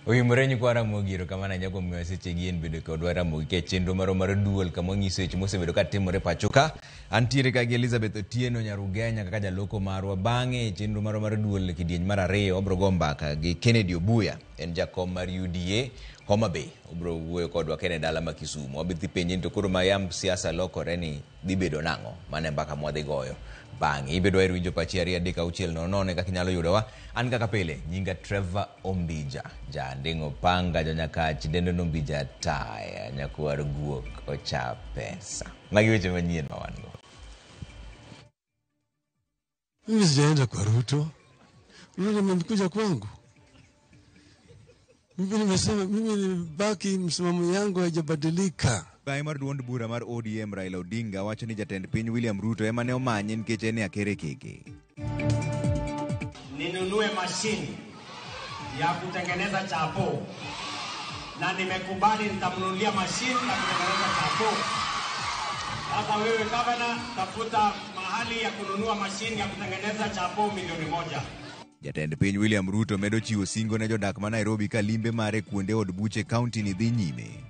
Oyimore nyikwa Ramogi erokamano ahinya kuom miyowa sechegi en bedo kodwa Ramogi ka e chenro marwa mar duol kama wanyiso weche mosebedo ka timore pacho ka. Antiere ka gi Elizabeth Otieno Nyarugenya kaka jaloko marwa. Bang'e e chenro marwa mar duol e kidieny mar ariyo wabro go mbaka gi Kennedy Obuya, en jakom mar UDA Homa Bay. Obro wuoyo kodwa ka en e dala ma Kisumu. Wabiro dhi penje ni to koro ma yamb siasa lokore ni dhi bedo nang'o? Mano e mbaka mwadhi goyo bang'e. Ibe dwaher winjo pachi 2 3 6 0 0 e kaka inyalo yudowa. An kaka pile, nyinga Trevor Ombija, ja Anding'o Panga, ja Nyakach, dendo no Ombija Taya, nyakwar guok ocha pesa. Magi weche manyien ma wan go. Mimi sijaenda kwa Ruto. Ruto amekuja kwangu. Mimi nimesema mimi nibaki, msimamo yangu haijabadilika. Migae mar duond bura mar ODM Raila Odinga wacho ni jatend piny William Ruto ema ne omanye nikech en e akere keke. Ninunue mashini ya kutengeneza chapo na nimekubali nitamnunulia mashini ya kutengeneza chapo. Sasa wewe gavana, tafuta mahali ya kununua mashini ya kutengeneza chapo 1,000,000. Jatend piny William Ruto medo chiwo singo ne jodak ma Nairobi ka limbe mare kuonde od buche kaunti ni dhi nyime.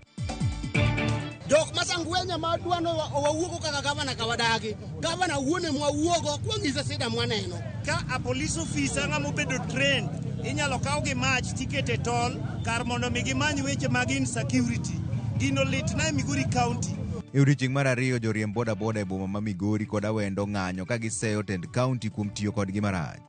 Jok masangwenya ma dwano wawuogo kaka gavana ka wadagi. Gavana wuone mwawuogo kwang'ise sida mwaneno. Ka a police officer ng'ama obedo trained inyalo kaw gi mach tikete tol kar mondo mi gimany weche mag insecurity. Gino litna e Migori County. E odiechieng' mar ariyo joriemb boda boda e boma ma Migori kod Awendo ng'anyo ka giseyo tend kaunti kuom tiyo kodgi marach.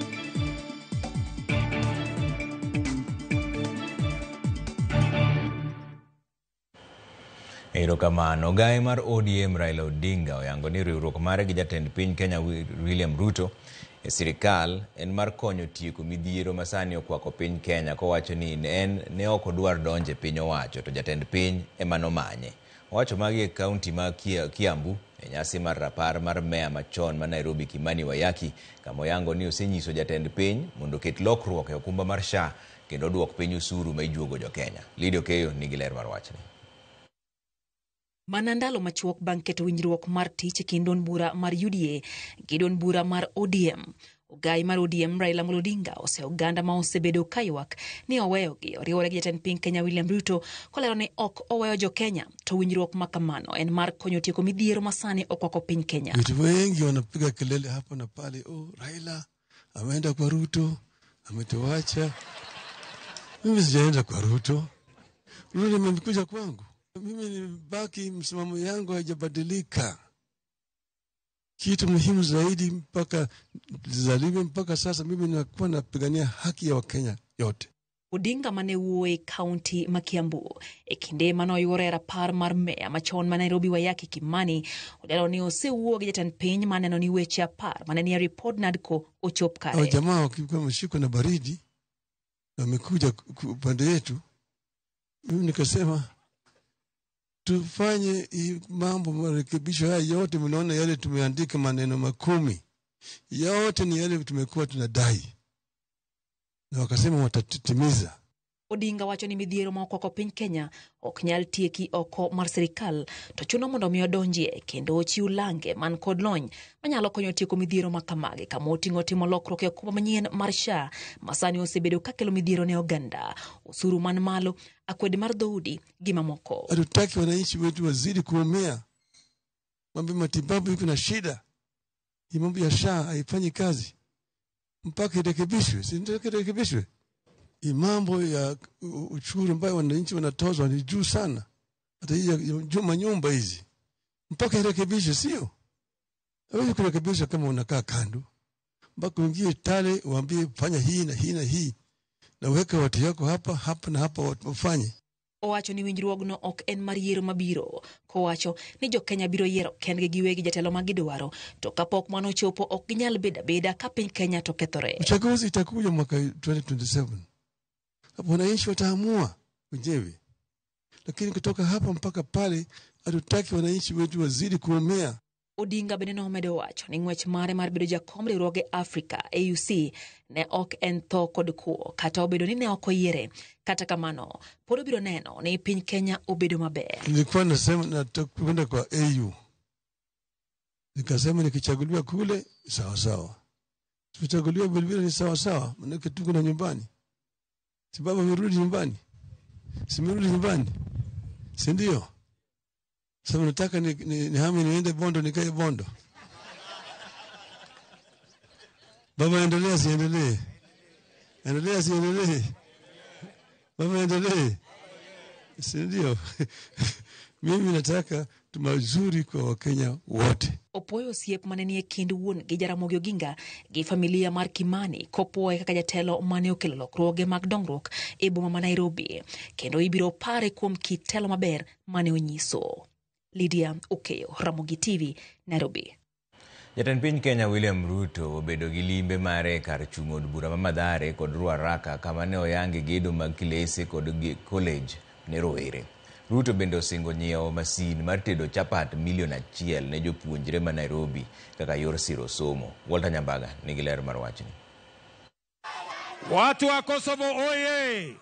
Erokamano. Ogaye mar ODM Raila Odinga oyango ni riwruok mare gi jatend piny Kenya William Ruto e sirikal en mar konyo tieko midhiero masani okwako piny Kenya kowacho ni en ne ok odwar donjo e piny owacho to jatend piny ema nomanye. Owacho magi e kaunti ma Kiambu e nyasi mar rapar mar meya machon ma Nairobi Kimani Waiyaki kama oyango ni osenyiso jatend piny mondo oket lokruok e okumba mar SHA kendo oduok piny osuru ma ijuogo jo Kenya. Lydia Okeyo nigi ler mar wachni. Mana ndalo machuok bang' keto winjruok mar tich e kind duond bura mar UDA gi duond bura mar ODM. Ogai mar ODM Raila Amolo Odinga ose oganda ma osebedo kaywak ni oweyogi oriwore gi jatend piny Kenya William Ruto kolero ni ok oweyo jo Kenya to winjruok ma kamano en mar konyo tieko midhiero ma sani okwako piny Kenya. Watu wengi wanapiga kelele hapa na pale, oh, Raila ameenda kwa Ruto, ametuacha. Mimi sijaenda kwa Ruto. Ruto amekuja kwangu. Mimi nibaki, msimamo yangu haijabadilika. Kitu muhimu zaidi mpaka zaliwe mpaka sasa mimi nakuwa napigania haki ya Wakenya yote. Odinga mane wuoyo e kaunti ma Kiambu e kinde mane oyuore e rapar mar meya machon ma Nairobi Waiyaki Kimani olero ni osewuoyo gi jatend piny maneno ni weche 10 mane nie ripod NADCO ochop kare. Hao jamaa wakikuwa wameshikwa na baridi na wamekuja upande yetu, mimi nikasema tufanye hii mambo marekebisho haya yote. Mnaona yale tumeandika maneno 10 yote ni yale tumekuwa tunadai, na wakasema watatimiza. Odinga wacho ni midhiero ma okwako piny Kenya ok nyal tieki oko mar sirikal to chuno mondo mi odonjie kendo ochiw lange man kod lony manyalo konyo tieko midhiero ma kamagi kama oting'o timo lokruok e okumba manyien mar SHA ma sani osebedo kakelo midhiero ne oganda, osuru man malo, akwede mar dhoudi gi mamoko. Hatutaki wananchi wetu wazidi kuumia, mambo ya matibabu iko na shida, hii mambo ya SHA haifanyi kazi mpaka irekebishwe, si ndio? Irekebishwe. Hii mambo ya ushuru ambayo wananchi wanatozwa ni juu sana, hata hii ya manyumba hizi mpaka irekebishwe, sio? Hawezi kurekebisha kama unakaa kando, mpaka uingie tale uambie fanya hii na hii na hii, na uweke watu yako hapa hapa na hapa wafanye. Owacho ni winjruogno ok en mar yiero mabiro, kowacho ni jo Kenya biro yiero kendgi giwegi jatelo ma gidwaro, to kapok mano ochopo ok ginyal bedo abeda ka piny Kenya to kethore. Uchaguzi itakuja mwaka 2027. Hapo wananchi wataamua wenyewe, lakini kutoka hapa mpaka pale hatutaki wananchi wetu wazidi kuumia. Odinga bende nomedo wacho ni ng'wech mare mar bedo jakom riwruoge Afrika AUC ne ok en tho kod kuo kata obedo ni ne ok oyiere. Kata kamano pod obiro neno ni piny Kenya obedo maber. Nilikuwa nasema nataka kwenda kwa AU, nikasema nikichaguliwa kule sawa sawa, tukichaguliwa vile vile ni sawa sawa, maana tuko na nyumbani, sababu amerudi nyumbani. Simerudi nyumbani, si ndio? Sasa nataka nihame niende Bondo, nikae Bondo. Baba, endelea, siendelee? Endelea, siendelee? Baba, endelee, si ndio? Mimi nataka mazuri kwa Wakenya wote. Opuoyo osiep mane nie kind wuon gi Jaramogi Oginga gi familia mar Kimani kopuoye kaka jatelo mane okelo lokruoge mag dongruok e boma ma Nairobi kendo ibiro pare kuom kit telo maber mane onyiso. Lydia Okeyo, Ramogi TV, Nairobi. Jatend piny Kenya William Ruto obedo gi limbe mare e kar chung' od bura ma Mathare kod Ruaraka kama ne oyange gedo mag kilese kod college ne rowere. Ruto bende osingo nyiewo masin mar tedo chapat milion 1 ne jopuonjre ma Nairobi kaka yor siro somo. Walter Nyambaga nigi ler mar wachni. Watu wa Kosovo oye!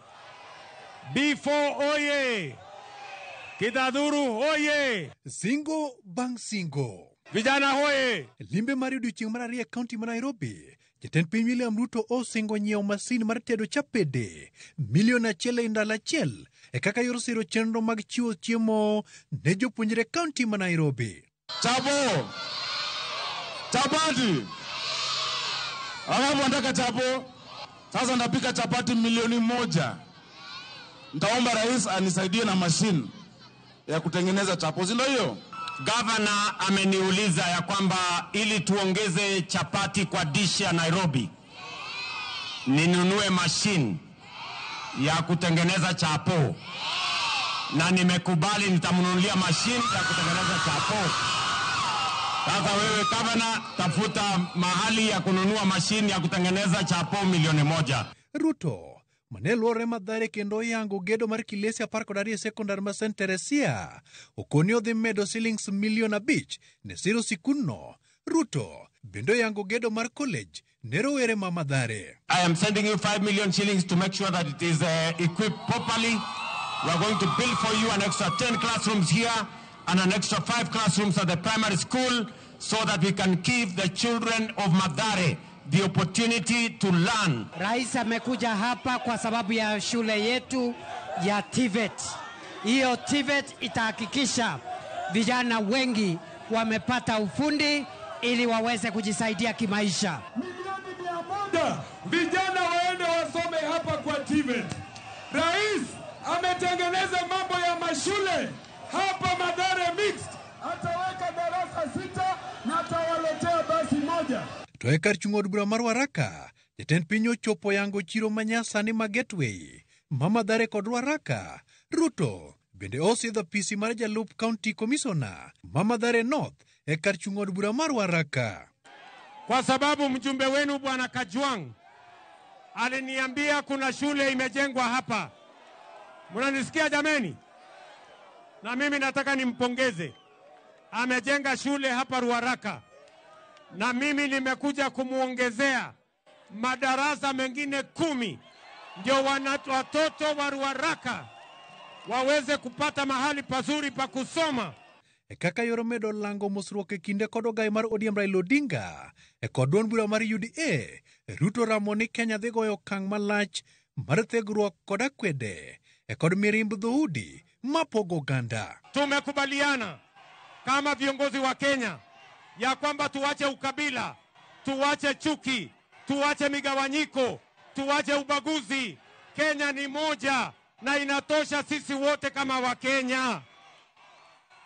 B4 oye! Kidadhuru oye! Singo bang' singo. Vijana hoye! Limbe mar odiochieng' mar ariyo e kaunti ma Nairobi, jatend piny William Ruto osingo nyiewo masin mar tedo chapede milion 1 e ndalo achiel e kaka yor siro chenro mag chiwo chiemo ne jopuonjre kaunti ma Nairobi. Chapo! Chapati! Wangapi wanataka chapo? Sasa ndapika chapati milioni 1. Nitaomba rais anisaidie na mashine ya kutengeneza chapo, si ndio hiyo? Gavana ameniuliza ya kwamba ili tuongeze chapati kwa dish ya Nairobi, ninunue mashine ya kutengeneza chapo, na nimekubali nitamnunulia mashine ya kutengeneza chapo. Sasa wewe gavana, tafuta mahali ya kununua mashine ya kutengeneza chapo milioni 1. Ruto mane luore Mathare kendo oyango gedo mar kilesi 12 sekondar ma St. Teresia okoni odhi medo silings milion 5 ne siro sikunno. Ruto bende oyango gedo mar college ne rowere ma Mathare. I am sending you 5 million shillings to make sure that it is equipped properly. We are going to build for you an extra 10 classrooms here and an extra 5 classrooms at the primary school so that we can give the children of Mathare the opportunity to learn. Rais amekuja hapa kwa sababu ya shule yetu ya TVET. Hiyo TVET itahakikisha vijana wengi wamepata ufundi ili waweze kujisaidia kimaisha. Milioni 100 vijana waende wasome hapa kwa TVET. Rais ametengeneza mambo ya mashule hapa Mathare Mixed. Ataweka darasa 6 na atawaletea basi 1. To e kar chung' od bura mar Ruaraka, jatend piny ochopo yango chiro manyasani ma Gateway ma Mathare kod Ruaraka. Ruto bende osidho apisi mar jalup county commissioner ma Mathare North e kar chung' od bura mar Ruaraka. Kwa sababu mjumbe wenu Bwana Kajwang' aliniambia kuna shule imejengwa hapa. Mnanisikia jameni? Na mimi nataka nimpongeze. Amejenga shule hapa Ruaraka. Na mimi nimekuja kumuongezea madarasa mengine 10 ndio watoto wa Ruaraka waweze kupata mahali pazuri pa kusoma. E kaka yor medo lango mosruok e kinde kod ogai mar ODM Raila Odinga e kod duond bura mar UDA, Ruto ramo ni Kenya dhi goyo okang' malach mar thegruok kod akwede e kod mirimb dhoudi mapogo oganda. Tumekubaliana kama viongozi wa Kenya ya kwamba tuache ukabila, tuache chuki, tuache migawanyiko, tuache ubaguzi. Kenya ni moja na inatosha sisi wote kama Wakenya.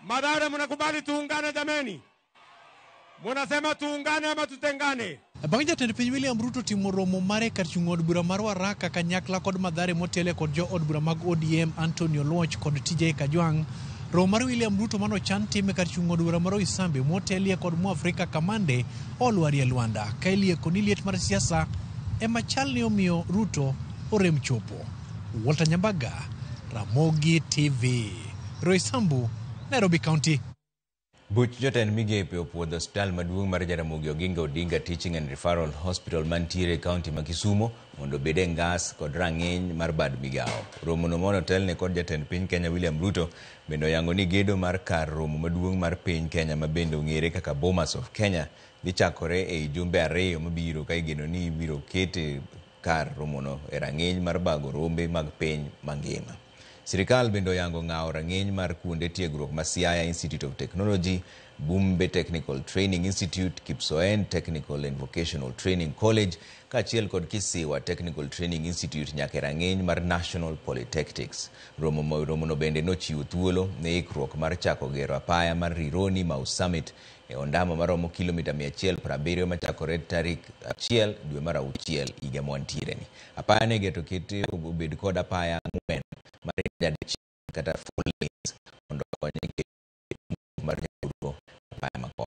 Mathare, mnakubali tuungane jameni? Mnasema tuungane ama tutengane? Bang' jatend piny William Ruto timo romo mare kar chung' od bura mar Ruaraka kanyakla kod Mathare motele kod jo od bura mag ODM Anthony Oluoch kod TJ Kajwang'. Romo mar William Ruto manochan time kar chung' od bura mar Roysambu motelie kod Mwafrika Kamande olwarie lwanda ka ilieko ni liet mar siasa ema chal ni omiyo Ruto orem chopo. Walter Nyambaga, Ramogi TV, Roysambu, Nairobi County. Buch jotend migepe opuodho osiptal maduong' mar Jaramogi Oginga Odinga Teaching and Referral Hospital mantiere e kaunti ma Kisumo mondo obed e ngas kod rang'iny mar bad migawo. Romono mono otelne kod jatend piny Kenya William Ruto bende oyango ni gedo mar kar romo maduong' mar piny Kenya ma bende ong'ere kaka Bomas of Kenya dhi chakore ei jumbe 2 mabiro ka igeno ni ibiro kete kar romono e rang'iny mar bago rombe mag piny mangima. Sirikal bende oyango ng'awo rang'iny mar kuonde tiegruok ma Siaya Institute of Technology, Bumbe Technical Training Institute, Kipsoen Technical and Vocational Training College kaachiel kod Kisiwa Technical Training Institute nyaka e rang'iny mar National Polytechnics. Romono bende nochiwo thuolo ne ikruok mar chako gero apaya mar Rironi Mau Summit e ondamo maromo kilomita 170 machakore tarik 1 dwe mar auchiel higa mwantiereni. Apaya ne igeto kete obed kod apaya 4 mar kata 4 lanes mondo okony e mar nyamburko apaya makomo.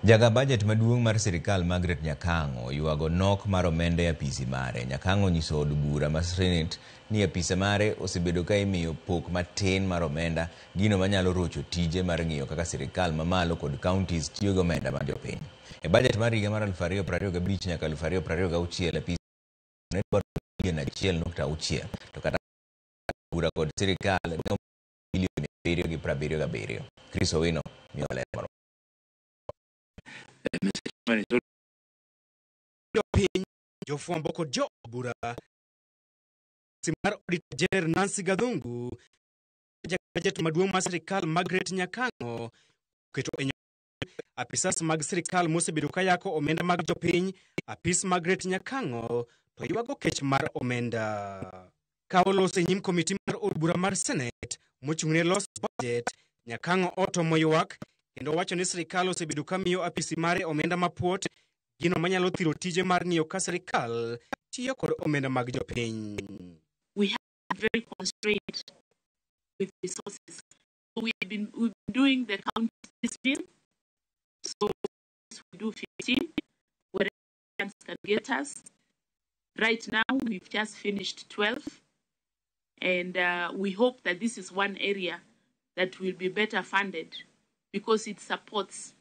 Jaga budget maduong' mar sirikal Margaret Nyakang'o oywago nok mar omenda e apisi mare. Nyakang'o onyiso od bura mar Senate ni apise mare osebedo ka imiyo pok matin mar omenda, gino manyalo rocho tije mar ng'iyo kaka sirikal mamalo kod counties tiyo gi omenda mar jopiny. E budget mar higa mar 2025 nyaka 2026 apisi ne dwaro bilion 1.6 to kata bura kod sirikal ne bilion 777. Chris Owino miyo ler moro. Jopiny, jofwambo kod jo bura mar Auditor General Nancy Gathungu, budget maduong' mar sirikal Margaret Nyakang'o oketo e apisas mag sirikal mosebedo ka yako omenda mag jopiny. Apis Margaret Nyakang'o to ywago kech mar omenda. Ka oloso e nyim komiti mar od bura mar Senate mochung'ne loso budget, Nyakang'o otomo ywak kendo wacho ni sirikal osebedo ka miyo apisi mare omenda mapuot, gino manyalo thiro tije mar ng'iyo ka sirikal tiyo kod omenda mag jopiny. We have very constrained with resources. So we've been doing the county piecemeal. So we do 15, wherever can get us. Right now, we've just finished 12, and we hope that this is one area that will be better funded because it supports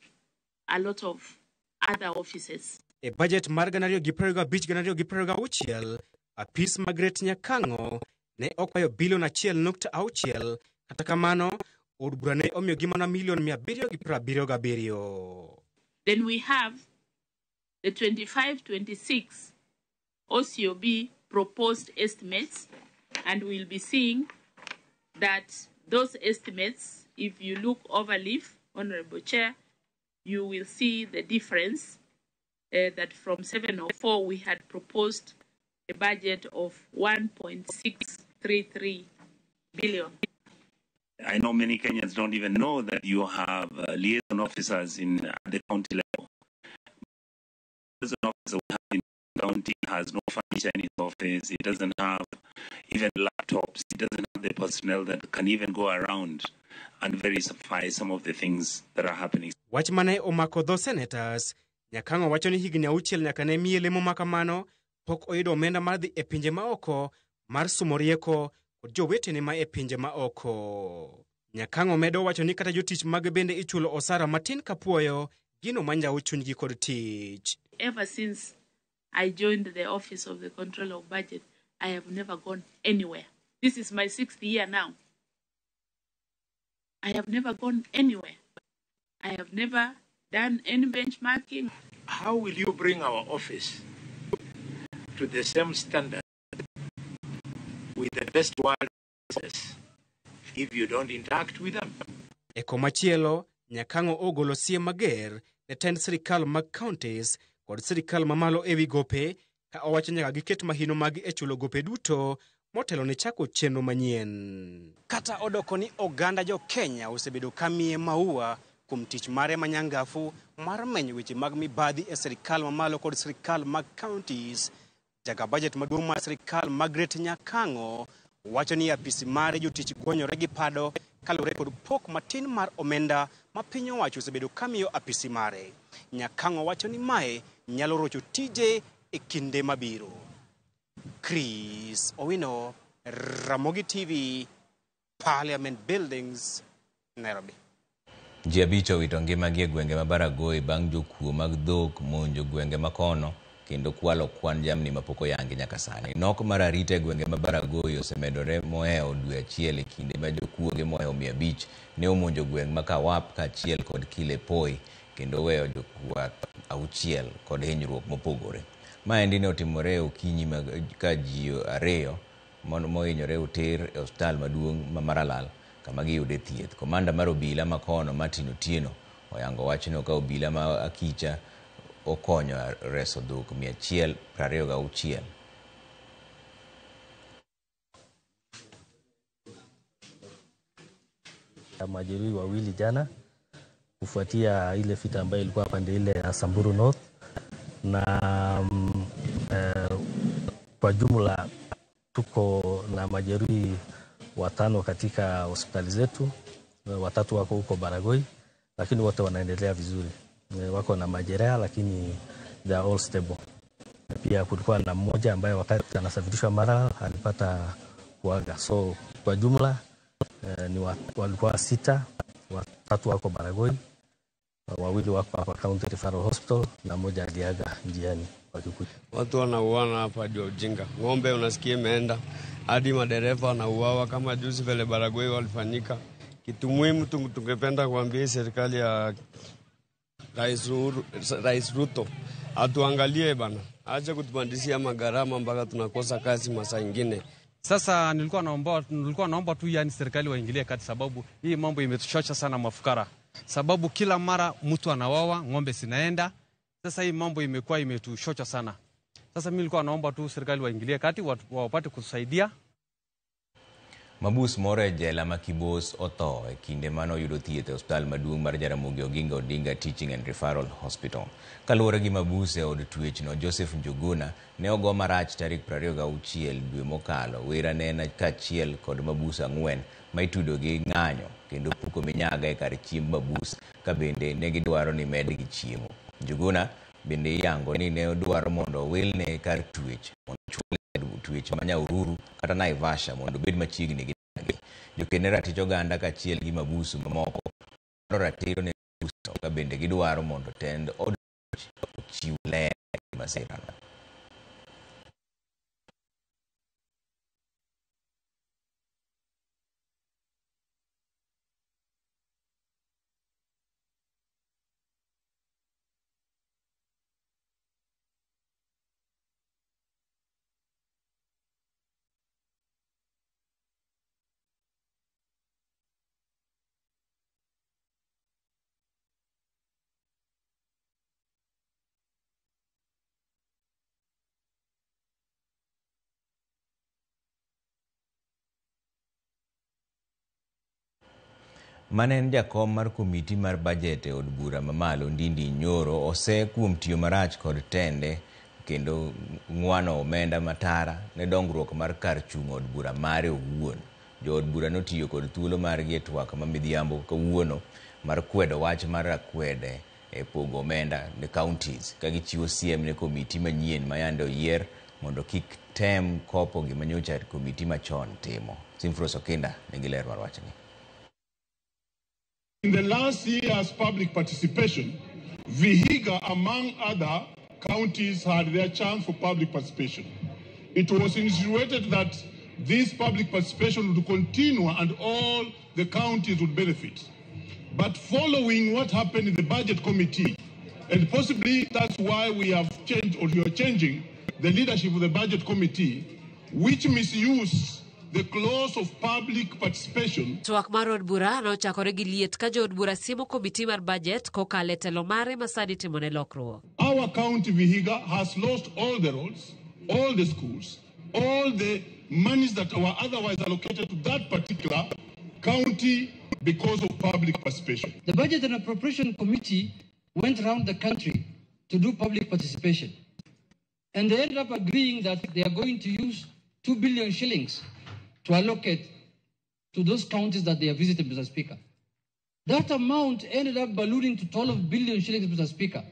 a lot of other offices. E budget mar 2025-2026, apis Margaret Nyakang'o ne okwayo bilion 1.6, kata kamano od bura ne omiyogi mana milion 777. Then we have the 25-26 OCOB proposed estimates, and we'll be seeing that those estimates, if you look overleaf, Honorable Chair, you will see the difference that from 704 we had proposed a budget of 1.633 billion. I know many Kenyans don't even know that you have liaison officers in the county level. Liaison officer we have in the county has no furniture in his office. He doesn't have even laptops. He doesn't have the personnel that can even go around and verify some of the things that are happening. Wach mane omako dho senators, Nyakang'o wacho ni higni 6 nyaka ne miye lemo makamano pok oyudo omenda mar dhi e pinje maoko mar sumo rieko kod jowetene ma e pinje maoko. Nyakang'o medo wacho ni kata jotich mage bende ichulo osara matin kapuoyo gino manjawo chunygi kod tich. Ever since I joined the office of the Controller of Budget, I have never gone anywhere. This is my 6th year now. I have never gone anywhere. I have never done any benchmarking. How will you bring our office to the same standard with the best world process if you don't interact with them? E komachielo, Nyakang'o ogolo siem mager ne tend sirikal mag counties kod sirikal mamalo ewi gope ka owacho nyaka giket mahino magi e chulo gope duto motelo ne chako chenro manyien. Kata odoko ni oganda jo Kenya osebedo ka miye maua kuom tich mare manyangafu mar menyo weche mag mibadhi e sirikal mamalo kod sirikal mag counties, jaga budget maduong' mar sirikal Margaret Nyakang'o wacho ni apisi mare jotich gwonyore gi pado kaluwore kod pok matin mar omenda ma piny owacho osebedo ka miyo apisi mare. Nyakang'o wacho ni mae nyalo rocho tije e kinde mabiro. Chris Owino, Ramogi TV, Parliament buildings, Nairobi. Ji 5 owito ngimagi e gwenge ma Baragoi bang' jokuo mag dhok monjo gwenge makono kendo kwalo kwan jamni mapok oyangi nyaka sani. Nok mar arita e gwenge ma Baragoi osemedore mohewo dwe achiel e kinde ma jokuoge mohewo 500 ne omonjo gweng' ma Kawap kaachiel kod Kilepoi kendo weyo jokwath 6 kod hinyruok mopogore. Maendi ne otimore e okinyi ka ji 2 mohinyore oter e osiptal maduong' ma Maralal kama giyude thieth. Komanda mar obila makono Martin Otieno oyango wachno ka obila ma Akicha okonyo reso dhok 126. Majeruhi 2 jana kufuatia ile vita ambayo ilikuwa pande ile ya Samburu North, na kwa jumla tuko na majeruhi 5 katika hospitali zetu, 3 wako huko Baragoi, lakini wote wanaendelea vizuri. Wako na majeraha lakini they are all stable. Pia kulikuwa na mmoja ambaye wakati anasafirishwa Maralal alipata kuaga. So kwa jumla ni walikuwa 6, 3 wako Baragoi, 2 wako hapa County Referral Hospital na mmoja aliaga njiani wakikuja. Watu wanauana hapa juu ujinga. Ng'ombe unasikia imeenda hadi madereva wanauawa kama juzi vile Baragoi walifanyika. Kitu muhimu tungependa kuambia serikali ya Rais Ruto atuangalie bana, acha kutupandishia magharama mpaka tunakosa kazi masaa ingine. Sasa nilikuwa naomba tu yani serikali waingilie kati, sababu hii mambo imetuchocha sana mafukara. Sababu kila mara mtu anawawa, ng'ombe zinaenda. Sasa hii mambo imekuwa imetuchocha sana. Sasa mimi nilikuwa naomba tu serikali waingilie kati, wapate kutusaidia. Mabus moro e jela ma Kibos otho e kinde mane oyudo thieth e osiptal maduong' mar Jaramogi Oginga Odinga Teaching and Referral Hospital. Kaluwore gi mabus e od twechno, Joseph Njuguna ne ogo marach tarik 26 dwe mokalo. Wera ne en kaachiel kod mabus 4 ma itudo gi ng'anyo kendo puko minyaga e kar chiemb mabus ka bende ne gidwaro ni medgi chiemo. Njuguna bende iyango ni ne odwaro mondo owilne kar twech mondo ochwale twech ma Nyahururu kata Naivasha mondo obed machiegni gi dagi. Jokene ratich oganda kaachiel gi mabusu mamoko dwaro ratiro ne mabuso ka bende gidwaro mondo tend od twech ochiw ler e masirano. Mane en jakom mar komiti mar bajet e od bura mamalo Ndindi Nyoro ose kuom tiyo marach kod tende kendo ng'wano omenda matara ne dongruok mar kar chung' od bura mare owuon. Jo od bura notiyo kod thuolo margi e twak ma midhiambo kawuono mar kwedo wach mar akwede e pogo omenda ne counties ka gichiwo siem ne komiti manyien ma yande oyier mondo kik tem kopo gima nyocha komiti machon timo. Simfros Okinda nigi ler mar wachni. In the last year's public participation, Vihiga, among other counties, had their chance for public participation. It was insinuated that this public participation would continue and all the counties would benefit. But following what happened in the budget committee, and possibly that's why we have changed or we are changing the leadership of the budget committee, which misused the clause of public participation. Twak mar od bura nochakore gi liet ka jood bura siemo komiti mar budget kokalo e telo mare ma sani timone lokruok. Our county Vihiga has lost all the roads, all the schools, all the monies that were otherwise allocated to that particular county because of public participation. The Budget and Appropriation Committee went round the country to do public participation. And they ended up agreeing that they are going to use 2 billion shillings to allocate to those counties that they have visited, Mr. Speaker. That amount ended up ballooning to 12 billion shillings, Mr. Speaker.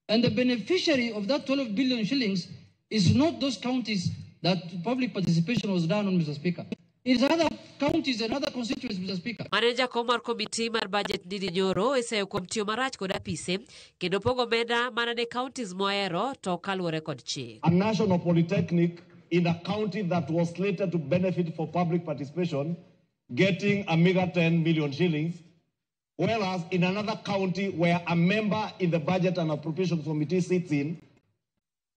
And the beneficiary of that 12 billion shillings is not those counties that public participation was done on, Mr. Speaker. It's other counties and other constituents, Mr. Speaker. Mane jakom mar komiti mar budget Ndindi Nyoro oseyo kuom tiyo marach kod apise kendo pogo omenda mana ne counties mohero to kaluwore kod chik. A national polytechnic in a county that was slated to benefit for public participation getting a meager 10 million shillings, whereas in another county where a member in the Budget and Appropriations Committee sits in,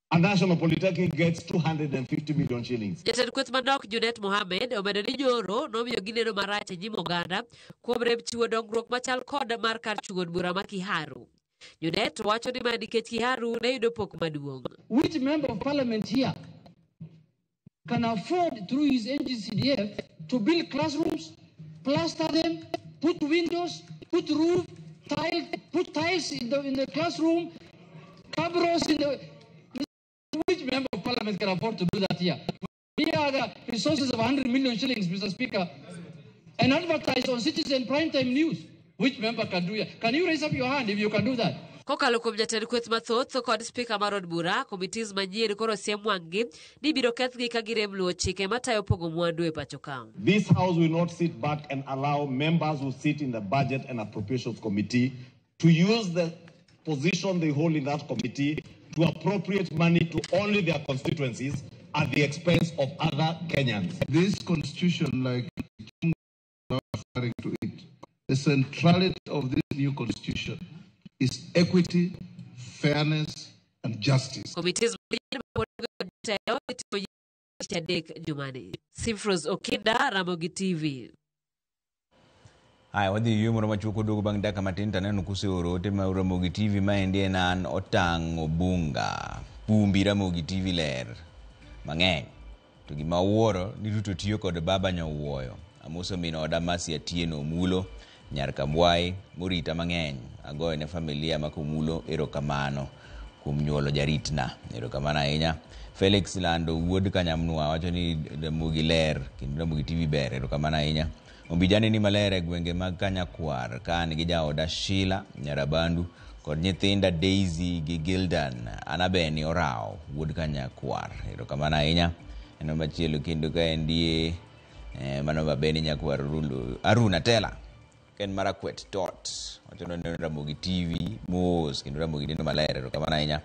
a national polytechnic gets 250 million shillings. Jatend kweth manok Junet Mohamed omedo ni Nyoro nomiyo gineno marach e nyim oganda kuom rem chiwo dongruok machal kod mar kar chung' od bura ma Kiharu. Junet wacho ni ma nikech Kiharu ne yudo pok maduong'. Which member of parliament here can afford through his NGCDF to build classrooms, plaster them, put windows, put roof, tile, put tiles in the classroom, cabros in the... Which member of parliament can afford to do that here? Here are the resources of 100 million shillings, Mr. Speaker, and advertise on Citizen Primetime News. Which member can do that? Can you raise up your hand if you can do that? Kokalo kuom jatend kweth mathoth kod spika mar od bura, committees manyien koro siem wang'gi ni ibiro kethgi ka girem luwo chike matayo pogo mwandu e pacho ka. This House will not sit back and allow members who sit in the Budget and Appropriations Committee to use the position they hold in that committee to appropriate money to only their constituencies at the expense of other Kenyans. This constitution, like referring to it, the centrality of this new constitution is equity, fairness, and justice. Committees jumani. Simfros Okinda, Ramogi TV. Haya, wadhi yuo moro machuok oduogo bang' dakika matin to aneno kuseoro ote ma Ramogi TV maendi en an Otang' Obunga. Pumbi Ramogi TV ler mang'eny. To gima awuoro ni Ruto tiyo kod baba nyowuoyo. Amoso min oda Mercy Atieno Omulo, nyar Kambwai, morita mang'eny. Agoyo ne familia ma Komulo erokamano kuom nyuolo jaritna. Erokamano ahinya. Felix Lando wuod Kanyamnwa wacho ni Ramogi ler kendo Ramogi TV ber. Erokamano ahinya. Ombijani ni maler e gwenge mag Kanyakwar ka an gi jaoda Sheila Nyarabandu kod nyithinda Daisy gi Gildan. Anabeni Orao wuod Kanyakwar. Erokamano ahinya. Eno machielo kendo ka endie mano Babeni Nyakwar Aruna Tela ken Marakwet tot wacho ni neno Ramogi TV mos kendo Ramogi neno maler. Erokamano ahinya.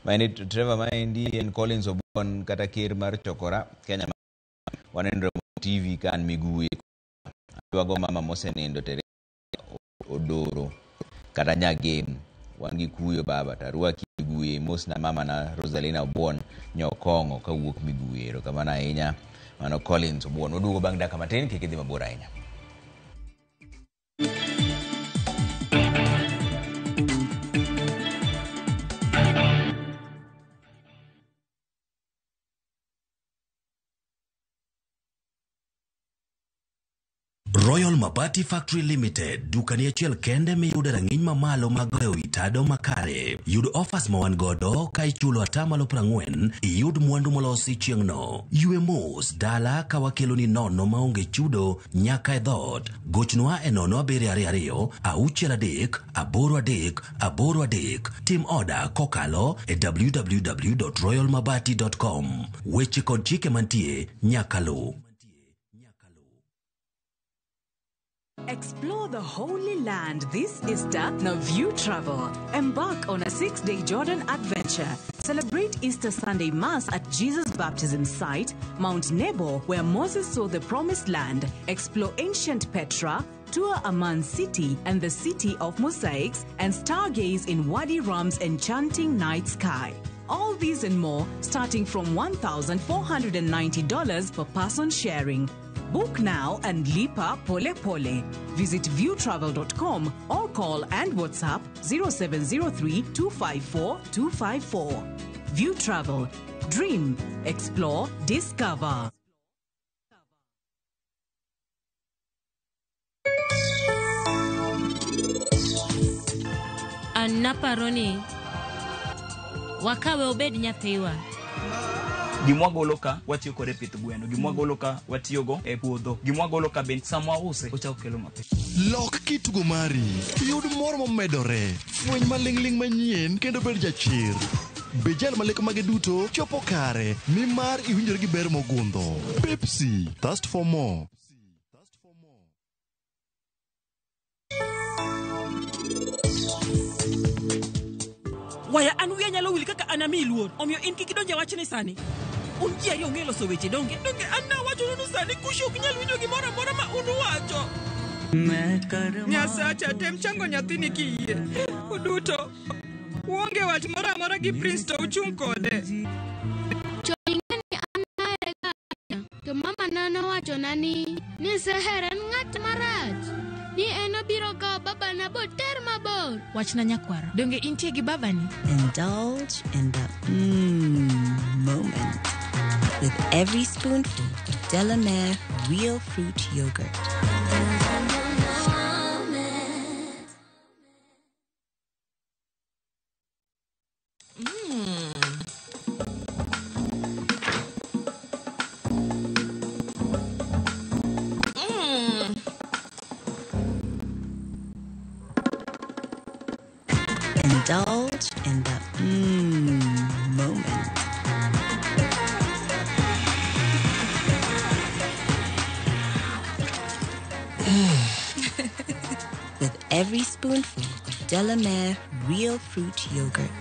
Maendi Trevor maendi en Collins Obon kata ker mar Chokora Kenya. Waneno Ramogi TV ka an Miguye. Aywago mama mosenindo Tere Odoro kata Nyagem. Wan gi kuyo baba tarwaki Miguye. Mos na mama na Rosalina Obon Nyokong'o kawuok Miguye. Erokamano ahinya. Mano Collins Obon. Waduogo bang' dakika matin kik idhi mabor ahinya. Royal Mabati Factory Limited, dukani achiel kende miyude rang'iny mamalo mag goyo wi tado makare. Yud offers ma wan godo ka ichulo 40% iyud mwandu molosi chieng'no. Ywe mos dala ka wakeloni nono maonge chudo nyaka e dhoot. Gochnwa e 0722 63 83 83. Tim oda kokalo e www.royalmabati.com. Weche kod chike mantie nyaka luw. Explore the Holy Land this Easter. Now View Travel. Embark on a 6-day Jordan adventure. Celebrate Easter Sunday Mass at Jesus' baptism site, Mount Nebo, where Moses saw the Promised Land. Explore ancient Petra, tour Amman City and the City of Mosaics, and stargaze in Wadi Rum's enchanting night sky. All these and more, starting from $1,490 per person sharing. Book now and lipa pole pole. Visit viewtravel.com or call and WhatsApp 0703 254 254. View Travel. Dream, explore, discover. An naparo ni wakawe obed nyathiwa. Gimwagolo ka watiyo kode e pith gweno, gimwagolo ka watiyogo e puodho, gimwagolo ka bende sama wause ochako kelo mapiyo. Lok kitugo mari, yud mor momedore, fweny maling'ling' manyien kendo bed jachir. Be jal ma lek mage duto chopo kare nimar iwinjori gi ber mogundho. Pepsi, thirst for more. Waya an wiya nyalo wil kaka an amiyi luor. Omiyo in kik idonj e wachni sani. Un ji ariyo ung'e loso weche donge? Donge an nawachonu ni sani Kushi ok nyal winjo gimoro amora ma un uwacho. Nyasacha, tem chango nyathini kiyie. Uduto uonge wach moro amora gi Prince to uchung' kode. To ing'e ni an ahere ga ahinya. To mamana nowachona ni Seher en ng'at marach. Ni en obiro kawo babana boter mabor. Wachna nyakwara, donge intie gi babani? Indulge in the moment with every spoonful of Delamere real fruit yogurt. Indulge in the moment. With every spoonful of Delamere real fruit yogurt.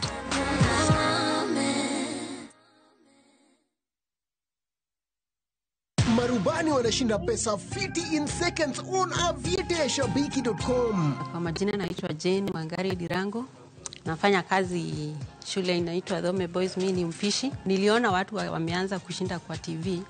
Marubani wanashinda pesa fiti in seconds on aviateashabiki.com. Kwa majina naitwa Jane Wangari Dirango. Nafanya kazi shule inaitwa Dhome Boys, mimi ni mpishi. Niliona watu wameanza kushinda kwa TV,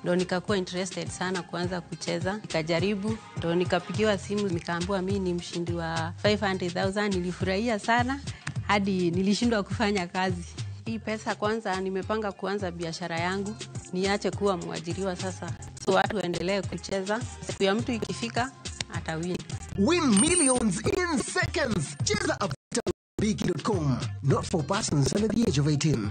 ndo nikakuwa interested sana kuanza kucheza. Nikajaribu, ndo nikapigiwa simu nikaambiwa mimi ni mshindi wa 500,000. Nilifurahia sana hadi nilishindwa kufanya kazi. Hii pesa kwanza nimepanga kuanza biashara yangu, niache kuwa mwajiriwa sasa. So watu waendelee kucheza, siku ya mtu ikifika atawin. Win millions in seconds. Cheza aviateashabiki.com. Not for persons under the age of 18.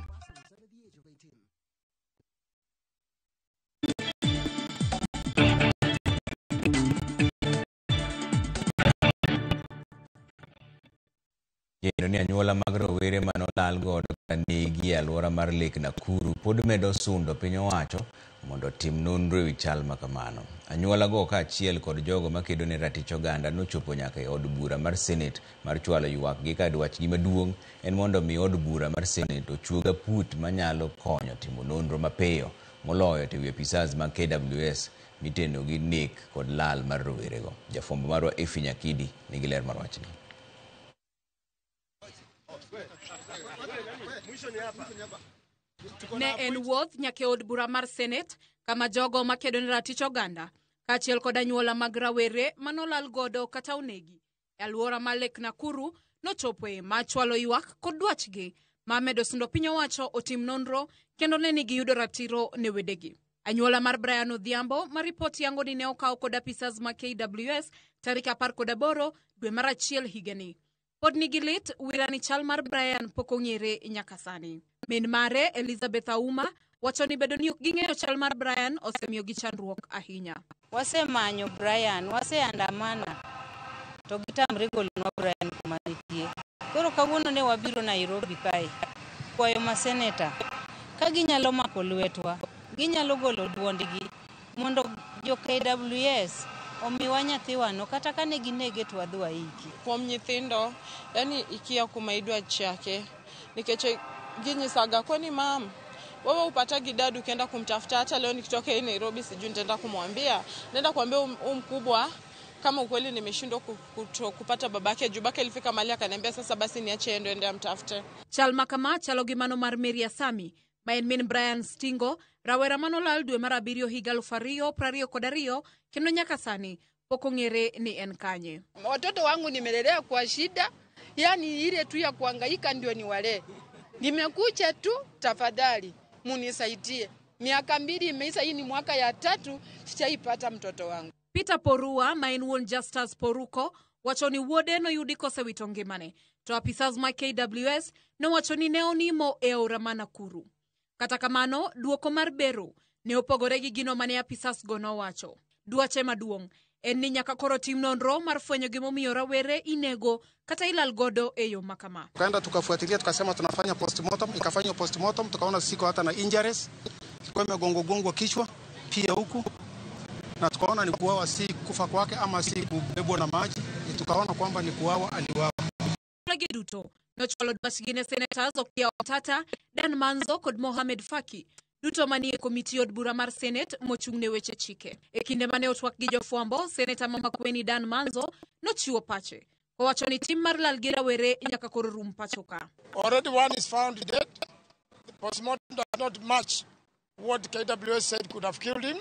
Kendo ni anyuola mag rowere manolal godo kata negi e alwora mar Lake Nakuru pod medo sundo piny owacho mondo otim nonro ewi chal ma kamano. Anyuola go kaachiel kod jogo makedo ne ratich oganda nochopo nyaka e od bura mar Senate mar chwalo ywakgi ka dwachgi maduong' en mondo mi od bura mar Senate ochuog aput manyalo konyo timo nonro mapiyo moloyo to ewi apisas mag KWS miteno gi nek kod lal mar rowerego. Jafwambo marwa Effie Nyakidi nigi ler mar wachni. Ne en wuoth nyaka e od bura mar Senate kama jogo makedo ne ratich oganda kaachiel kod anyuola mag rawere manolal godo kata onegi e alwora mar Lake Nakuru nochopoe ma chwalo ywak kod dwachgi ma medo sundo piny owacho otim nonro kendo ne ni giyudo ratiro ne wedegi. Anyuola mar Brian Odhiambo ma ripot yango ni ne okaw kod apisas ma KWS tarik 18 dwe mar achiel higani. Pod nigi lit wira ni chal mar Brian pok ong'ere nyaka sani. Min mare Elizabeth Auma wacho ni bedo ni ok ging'eyo chal mar Brian osemiyogi chandruok ahinya. Wasemanyo Brian, waseandamana to gitamre golonwa Brian kuma nitie. Koro kawuono ne wabiro Nairobi kae kwayo ma seneta ka ginyalo mako lwetwa, ginyalo golo duondgi mondo jo KWS omiwa nyathiwano kata kane ginege to wadhi waiki. Kuom nyithindo, yani ikia kuma idwa chake nikech ginyisaga kwani mam wewe upata gidadu ukienda kumtafuta, hata leo nikitoka hii Nairobi sijui nitaenda kumwambia, nenda kuambia mkubwa kama ukweli nimeshindwa kupata babake juu babake ilifika mahali akaniambia sasa basi niache endo ende amtafute. Chal makama chalo gi mano mar Mary Asami ma en min Brian Stingo, rawera manolal dwe mar abiriyo higa 2022 kendo nyaka sani pok ong'ere ni en kanye. Watoto wangu nimelelea kwa shida, yani ile tu ya kuhangaika ndio niwalee. Nimekuja tu, tafadhali munisaidie. Miaka 2 imeisha, hii ni mwaka ya 3 sijaipata mtoto wangu. Peter Porua ma en wuon Justus Poruko wacho ni wuode noyudi kosewito ngimane to apisas ma KWS nowacho ni ne onimo e aora ma Nakuru. Kata kamano, duoko mar bero ne opogore gi gino mane apisas go nowacho. Dwache maduong' en ni nyaka koro tim nonro mar fwenyo gimomiyo rawere inego kata ilal godo e yo makama. Tukaenda tukafuatilia, tukasema tunafanya postmortem, ikafanywa postmortem, tukaona siko hata na injuries, ilikuwa imegongwa kichwa pia huku, na tukaona ni kuuawa, si kufa kwake ama si kubebwa na maji, tukaona kwamba ni kuuawa, aliuawa. Duto nochwalo dwachgi ne senators Okiya Omtatah, Dan Manzo kod Mohamed Faki duto manie komiti od bura mar Senate mochung' ne weche chike. E kinde mane otwak gi jofwambo, seneta ma Makueni Dan Manzo nochiwo pache kowacho ni tim mar lal gi rawere nyaka koro rum pacho ka. Already one is found dead. The postmortem does not match what KWS said could have killed him.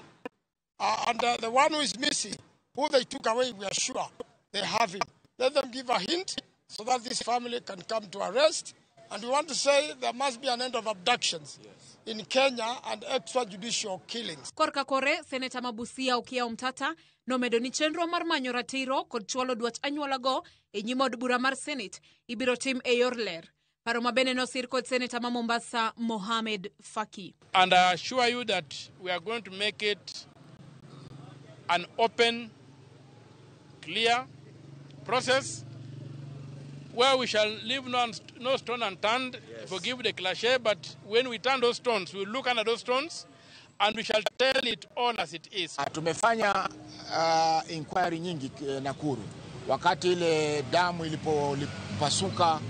And the one who is missing, who they took away, we are sure they have him. Let them give a hint so that this family can come to arrest. And we want to say there must be an end of abductions in Kenya and extrajudicial killings. Korka kore, seneta ma Busia Okiya Omtatah nomedo ni chenro mar manyo ratiro kod chwalo dwach anyuolago e nyim od bura mar Senate ibiro tim e yor ler. Paro ma bende nosir kod seneta ma Mombasa Mohamed Faki. And I assure you that we are going to make it an open, clear process where we shall leave no stone unturned. Yes. Forgive the cliche, but when we turn those stones, we will look under those stones and we shall tell it all as it is. Tumefanya inquiry nyingi Nakuru. Wakati ile damu ilipopasuka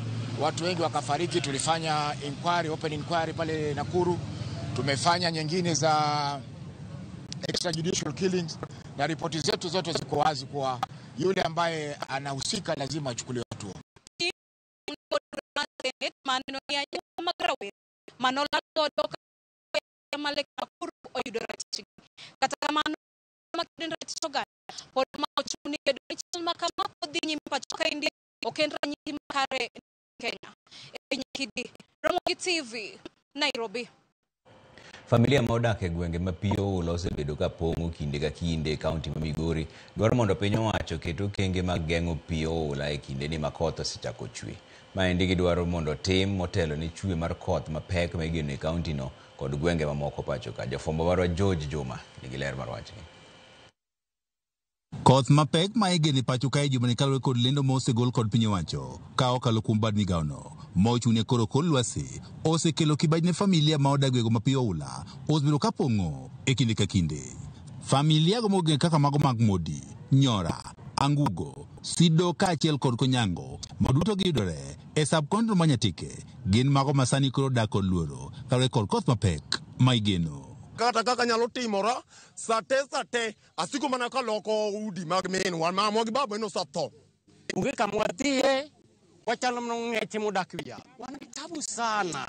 watu wengi wakafariki, tulifanya inquiry, open inquiry pale Nakuru. Tumefanya nyingine za extrajudicial killings na ripoti zetu zote ziko wazi kuwa yule ambaye anahusika lazima achukuliwe hatua. Nairobi. Familia ma odak e gwenge ma pi oula osebedo ka pong'o kinde ka kinde e kaunti ma Migori dwaro mondo piny owacho oket okenge mag geng'o pi oula e kindeni ma koth osechako chwe. Maendi gidwaro mondo tim motelo ne chwe mar koth mapek ma igeno e kaunti no kod gwenge mamoko pacho ka. Jafwambo marwa George Juma nigi ler mar wachni. Koth mapek ma igeno e pacho kae juma ni kaluwore kod lendo ma osegol kod piny owacho ka okalo kuom bad migawono ma ochung' ne koro kor lwasi osekelo kibaji ne familia ma odak gwenge ma pi oula osebedo ka pong'o e kinde ka kinde. Familia go mogeng kaka mago mag Modi, Nyora, Angugo, Sido kaachiel kod Konyango ma duto giyudore e sub-county ma Nyatike gin mago ma sani koro dak kod luoro kaluwore kod koth mapek ma igeno. Kata kaka nyalo timora sate asiko mana kaloko udi mag minwa mamwa gi baba nosetho. Onge kama wadhiye, wachalo mana ng'eche modak wiya. Wan gi tabu sana.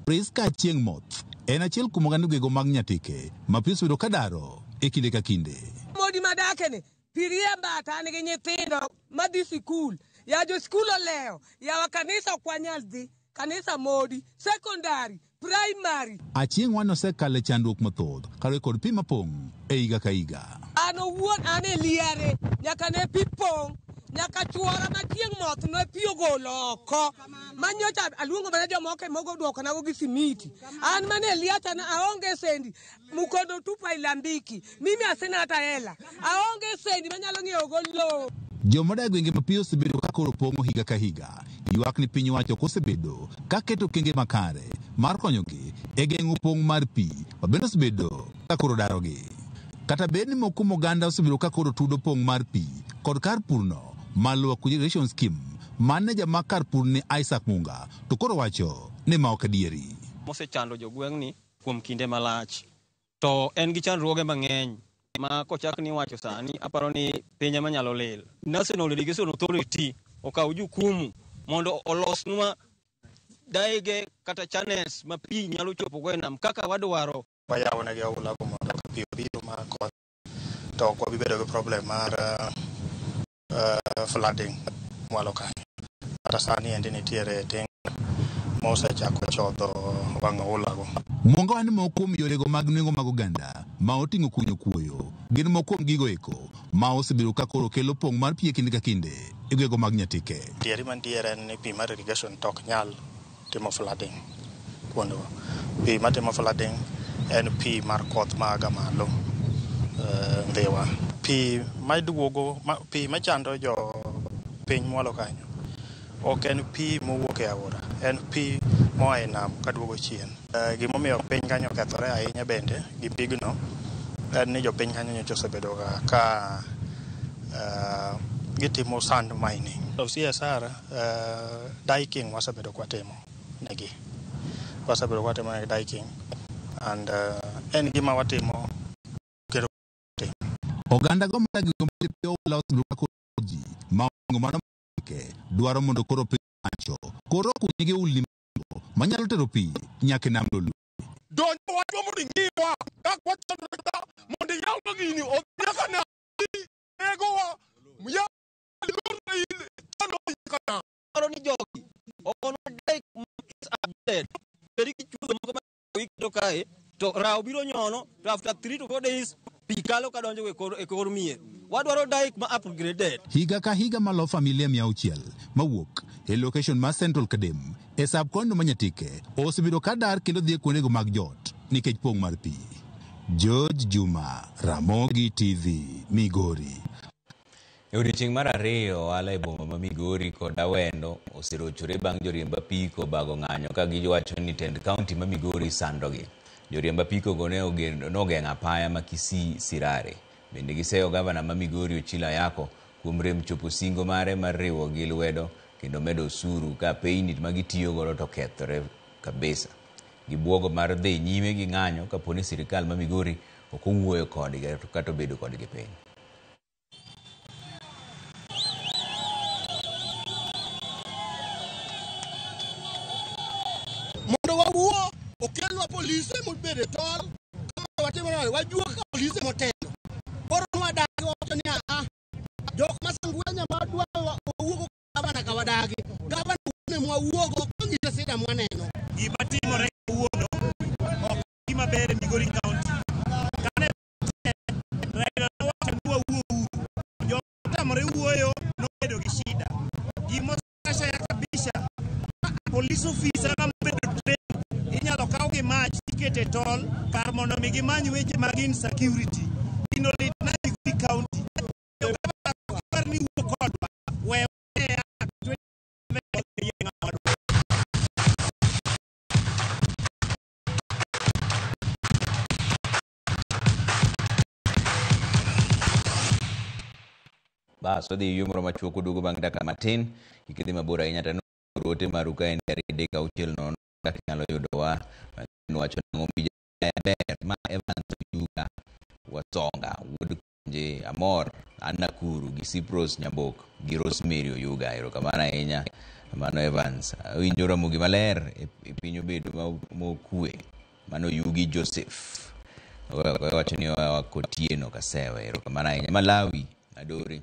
Priska Achieng' Moth en achiel kuom oganda gwenge mag Nyatike ma pi osebedo ka daro e kinde ka kinde. Modi madakeni, pi riemba to an gi nyithindo madhi sikul. Ya jo sikul olewo, yawa kanisa ok wanyal dhi. Kanisa Modi, secondary, primary. Achieng' wan osekalo e chandruok mathoth kaluwore kod pi mapong' e higa ka higa. An owuon an e liare, nyaka ne pi pong', nyaka chuora ma chieng' moth ne pi ogolo oko. Manyocha aluongo mana jomoko mogo duokonago gi simiti. An mane e liacha na aonge sendi, mukondo tupa ilambiki. Mimi asina hata hela. Aonge sendi manyalo ng'iewogo lowo. Jomodak e gwenge ma pi osebedo ka koro pong'o higa ka higa ywak ni piny owacho ok osebedo ka keto okenge makare mar konyogi e geng'o pong' mar pi ma bende osebedo ka koro darogi. Kata bed ni moko kuom oganda osebedo ka koro tudo pong' mar pi kod kar purno mar Lower Kuja Irrigation Scheme, maneja ma kar pur ni Isaac Munga to koro wacho ni ma ok adieri. Mosechando jogweng'ni kuom kinde malach to en gi chandruoge mang'eny ma kochak ni wacho sani aparo ni piny ema nyalo lil. National Irrigation Authority okaw jukumu mondo olosnwa daige kata channels ma pi nyalo chopo go e nam kaka wadwaro. Wayawonegi oula go mondo ka pi obiro ma koth to ok wabi bedo gi problem mar flooding mwalo kanyo. Kata sani endi nitiere tinga mosechako chodho wang' oula go. Mwongo ni moko kuom yorego mag nweng'o mag oganda ma oting'o kunyo kuoyo gin moko kuom gigo eko ma osebedo ka koro kelo pong' mar pi e kinde ka kinde e gwenge mag Nyatike. Adieri mantiere en ni pi mar irrigation to ok nyal timo flooding kuondego. Pi matimo flooding en pi mar koth ma ga malo Ndhiwa. Pi maduogo pi machando jo piny mwalo kanyo ok en pi mowuok e aora, en pi moa e nam kaduogo chien. Gimomiyo piny kanyo okethore ahinya bende gi pigno en ni jopiny kanyo nyocha osebedo ka gitimo sand mining. So CSR diking wasebedo kwatimo negi. Wasebedo kwatimo negi diking and en gima watimo kendo timo. Oganda go modak e gwenge pi oula osebedo ka koro ji ma ohingo mano ke dwaro mondo koro piny owacho koro okunygi ulni madongo manyalo tero pi nyaka e nam Lolwe. Donjo wachwa mondo ing'iwa kaka wachandore ka mondo iyawnwa gini odhi nyaka nam negowa nyaka nam. Dwaro ni jogi ogonwa dike ma is updated. Bed gi chuodho moko ma iketo kae to rawo biro nyono to after 3 to 4 days pi kalo kadonjo e kor mier. Wadwaro dike ma upgraded. Higa ka higa malo familia 600 mawuok e location mar Central Kadem e sub county ma Nyatike osebedo ka dar kendo dhi e kuondego mag jot nikech pong' mar pi. George Juma, Ramogi TV, Migori. E odiechieng' mar ariyo, ohala e boma ma Migori kod Awendo oserochore bang' joriemb apiko bago ng'anyo ka giwacho ni tend kaunti ma Migori sandogi. Joriemb apiko go ne nogeng'o apaya ma Kisii Sirare. Bende giseyo gavana ma Migori Ochilo Ayako kuom rem chopo singo mare mar riwo gi lwedo kendo medo osuru ka apeyni ma gitiyo godo to okethore kabisa. Gibuogo mar dhi nyime gi ng'anyo kapo ni sirikal ma Migori ok owuoyo kodgi kata obedo kodgi piny. Mondo wawuo okelnwa polise mobedo e tol kama watimo nade wajuok ka polise motelo. Koro nwadagi wawacho ni aa jok ma Sangwenya madwa wawuogo gavana ka wadagi. Gavana wuone mwawuogo konyise sida mwaneno. Gima timore kawuono ok gima ber e Migori County. Kane Raila nowacho ni wawuouru, joma otamore wuoyo nobedo gi shida. Gima osekashaya kabisa, police officer mobedo trained inyalo kaw gi mach tikete tol kar mondo mi gimany weche mag insecurity. Gino litna Migori County. Jo gavana ok dwar ni wuo kodwa, we weya Bas, wadhi yueyo moro machuok oduogo bang' dakika matin. Kik idhi mabor ahinya to ote maru ka en 2 3 6 0 kaka inyalo yudowa. Wacho nang'o ber ma Evans Oyuga Wasonga wuod Konje Amor an Nakuru gi Cyprus Nyambok gi Rosemary Oyuga. Erokamano ahinya mano Evans. Awinjo Ramogi maler e piny obedo mokue. Mano Yugi Joseph. Wacho ni oa Kotieno Kasewe. Erokamano ahinya. Malawi Adore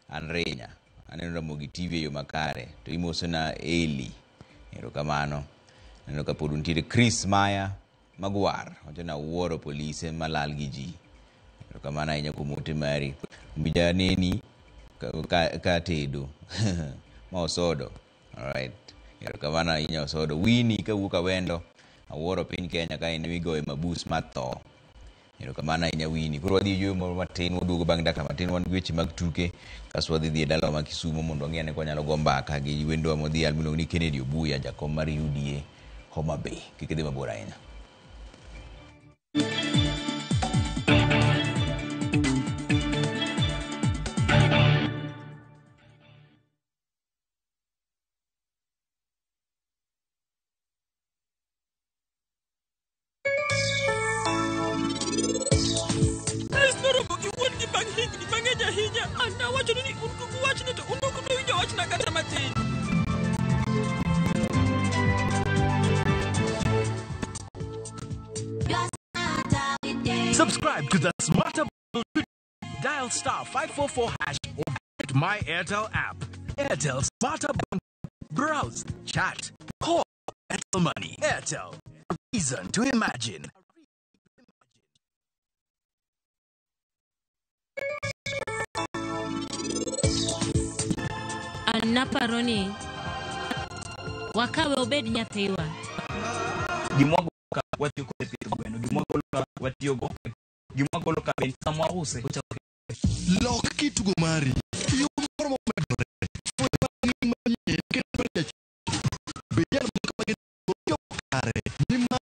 an Renya. Aneno Ramogi TV e yo makare to imosona Eli. Erokamano. Aneno ka pod untiere Chris Maya Magwar wacho ni awuoro polise malal gi ji. Erokamano ahinya kuom ote mari. Mbija neni ka tedo. Ma Osodo. Alright. Erokamano ahinya Osodo. Winnie kawuok Awendo. Awuoro piny Kenya ka en migoye mabus matho. Erokamano ahinya Winnie. Koro wadhi yueyo moro matin waduogo bang' dakika matin wan gi weche mag tuke kasto wadhi dhi e dalawa ma Kisumo mondo wang'i ane ka wanyalo go mbaka gi wendwa modhial miluongo ni Kennedy Obuya jakom mar UDA Homa Bay. Kik idhi mabor ahinya. Chris noromo gi wuon-gi bang' higni mang'eny ahinya. An nawachonu ni un kik uwachne to un ok unuwinjo wachna kata matin. Subscribe to the Smarter Bundle. Dial star 544 hash or get My Airtel app. Airtel Smarter Bundle. Browse, chat, call, Airtel Money. Airtel, a reason to imagine. An naparo ni wakawe obed nyathiwa. Gimwagolo ka watiyo kode e pidho gweno, gimwagolo ka watiyogo, gimwagolo ka be sama wause ochako. Tugo mari yo moro momedore fweny manyien kendo be jal moko kare ni mar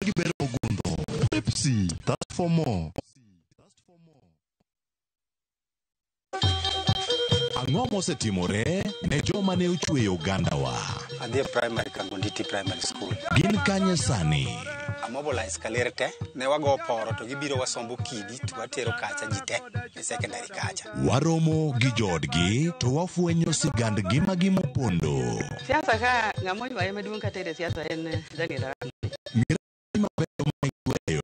gi ber mogundho. Pepsi, that's for more. Ang'o mosetimore ne joma ne ochweyo ogandawa? Adhi e primary Kangonditi Primary School. Gin kanye sani? Amobilize kaler te, ne wago poro to gibiro wasombo kidi to watero kacha ji te e secondary kacha. Waromo gi joodgi to wafwenyo sigand ngimagi mopondo. Siasa ka ng'ama oywaye maduong' kata e siasa en Daniel Arap Moi. Miradi mabeyo ma iweyo.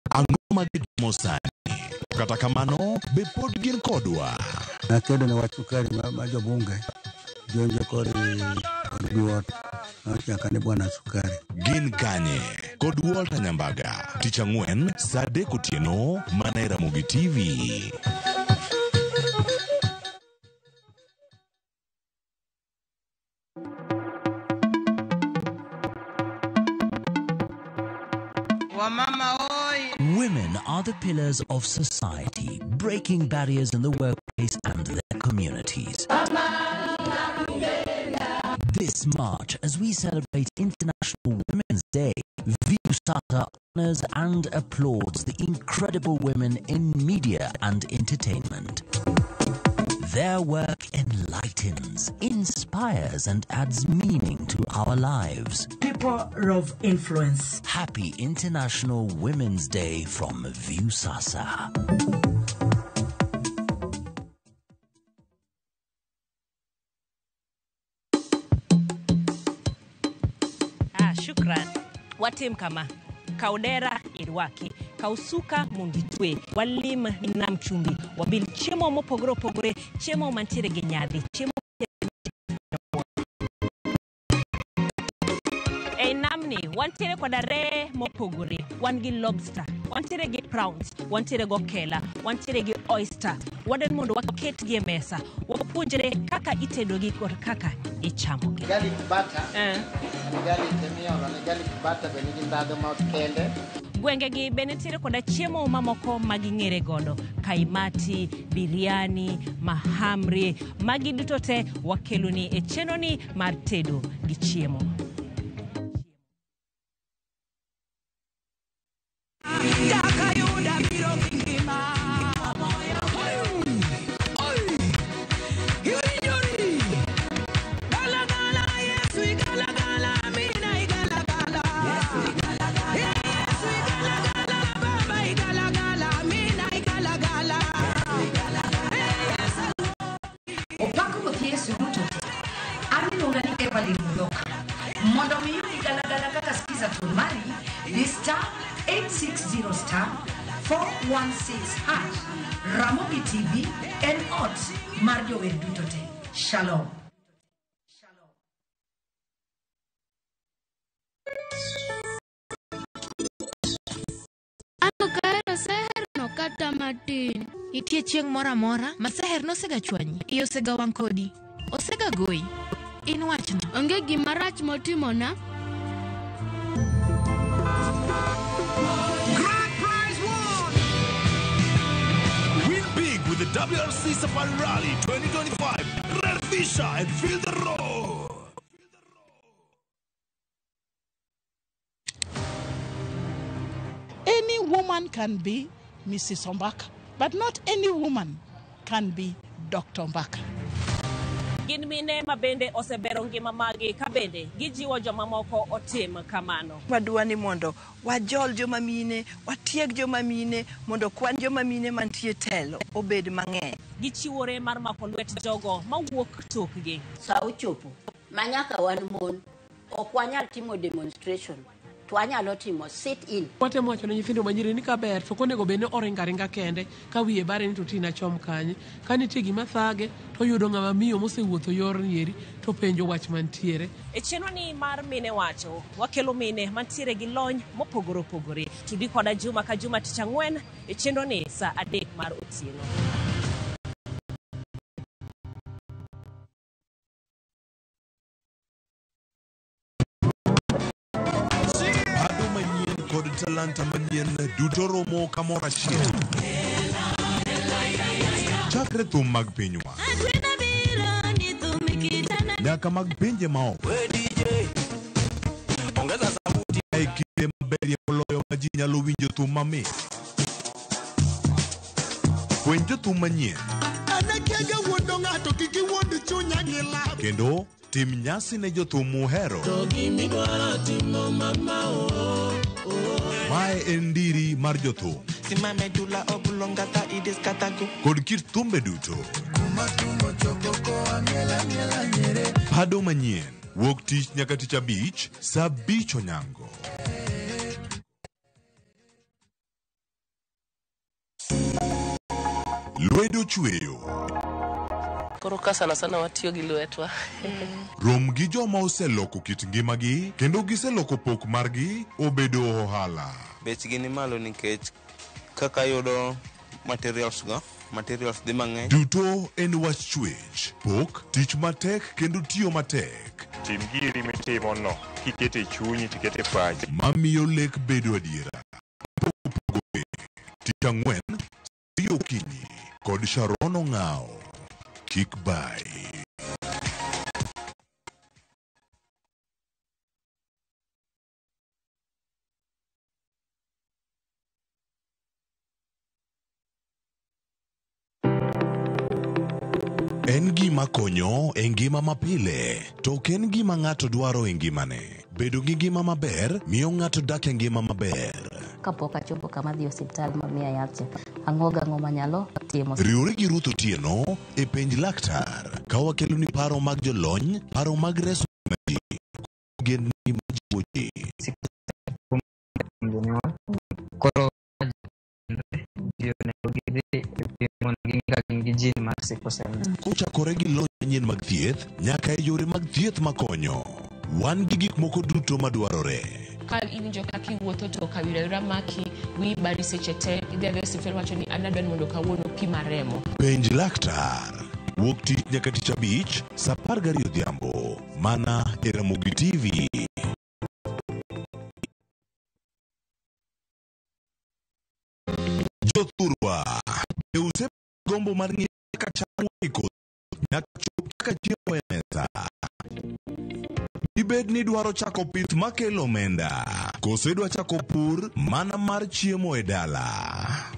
Ang'o ma gitimo sani? Kata kamano, be pod gin kodwa? Nakedo ne wach sukari ma jobunge jonjo kod duot nochaka ne bwana sukari. Gin kanye? Kod Walter Nyambaga, tich ang'wen saa 3 otieno mana e Ramogi TV. Women are the pillars of society, breaking barriers in the workplace and their communities. This March, as we celebrate International Women's Day, Viusasa honors and applauds the incredible women in media and entertainment. Their work enlightens, inspires, and adds meaning to our lives. People of influence. Happy International Women's Day from Viusasa. Ah, shukran. Watim kama. Kaudera irwaki, kausuka munditwe, walim nam chumbi, wabil chiemo mopogore opogore, chiemo mantiere gi nyadhi, chiemo ei namni wantiere koda reye mopogore, wan gi lobster, wantiere gi prawns, wantiere gi okela, wantiere gi oyster. Wadwaro mondo waketgi e mesa, wapuonjre kaka itedogi kod kaka ichamogi. Garlic butter. Garlic miolo ne garlic butter be nigi ndhadhu ma kende. Gwengegi be nitiere koda chiemo mamoko ma ging'ere godo, kaimati, biryani, mahamri, magi duto te wakeloni e chenroni mar tedo gi chiemo. Opako Ruoth Yesu duto te. An iluonga ni Evelyn Muyoka. Mondo mi iyudi galagala kaka skiza tune mari, di star 860 star 416 hash. Ramogi TV en ot mar jower duto te. Shalom. An ok ahero seherno kata matin. Nitie chieng' moro amora ma seher nosegachwanyi, iye osegawang' kodi, osegagoyi. In wachno. Onge gima rach motimona. Grand prize won! Win big with the WRC Safari Rally 2025. Red Fisher and feel the road. Any woman can be Mrs. Ombaka, but not any woman can be Dr. Ombaka. Gin mine ma bende osebero ngima magi ka bende gijiwo jomamoko otim kamano. Wadwa ni mondo wajol joma mine, watieg joma mine, mondo kwan joma mine mantie telo obed mang'eny. Gichiwore mar mako lwet jogo mawuok tokgi. Sa ochopo ma nyaka wan mon ok wanyal timo demonstration to wanyalo timo sit in. Watemo wacho ne nyithindo manyiri ni kaber to ok onego bed ni oringo aringa kende ka wiye bare ni to tina chom kanye. Ka nitie gima thage to oyudo ng'ama miyo mosewuotho yorni eri to penjo wach mantiere. E chenroni mar Mine Wacho, wakelo mine mantiere gi lony mopogore opogore. Tudi koda juma ka juma tich ang'wen e chenroni saa 3 mar otieno. talanta manyien duto romo kamoro achiel. Chakre thum mag pinywa nyaka mag pinje maoko. E kinde maberie moloyo ma ji nyalo winjo thum mamit. Fweny jothum manyien kendo tim nyasi ne jothum muhero. Mae en ndiri mar jothum kod kit thumbe duto. Pado manyien wuok tich nyaka tich abich saa 5 onyango. Lwedo chweyo. Koro ka sana sana watiyo gi lwetwa. Rom gi joma oseloko kit ngimagi kendo giseloko pok margi obedo ohala. Bechgi ni malo nikech kaka yudo materials go, materials dhi mang'eny. Duto en wach chwech, pok, tich matek kendo tiyo matek. Tim giri mitimo no, kikete chunyi tikete pachi. Mamiyo lek bedo adiera. Pok opogore. Tich ang'wen, 2 okinyi kod Sharon Ong'ao. Kik bai. En gima konyo e ngima mapile, to ok en gima ng'ato dwaro e ngimane. Bedo gi ngima maber miyo ng'ato dak e ngima maber. Kapok achopo kama dhi osiptal mamiya yath cha, ang'o gang'o manyalo timo. Riwri gi Ruth Otieno e penj laktar ka wakeloni paro mag jolony, paro mag reso ji, ogendni majiwo ji. Koro ji onego gidhi e pim mondo ging'e ka gin gi gene mar sickle cell. Kochakore gi lony manyien mag thieth nyaka e yore mag thieth makonyo. Wan gi gik moko duto madwarore. Ka iwinjo kaka iwuotho to kawira wira maki, wiyi bari seche te, idhi adhiya e osiptal wacho ni an adwa ni mondo kawuono pima remo. Penj laktar. Wuok tich nyaka tich abich saa 12 odhiambo mana e Ramogi TV. Jothurwa, be usegombo mar ng'eyo kaka cham iko nyaka chop kaka chiemo e mesa? Dibed ni idwaro chako pith makelo omenda, koso idwa chako pur mana mar chiemo e dala?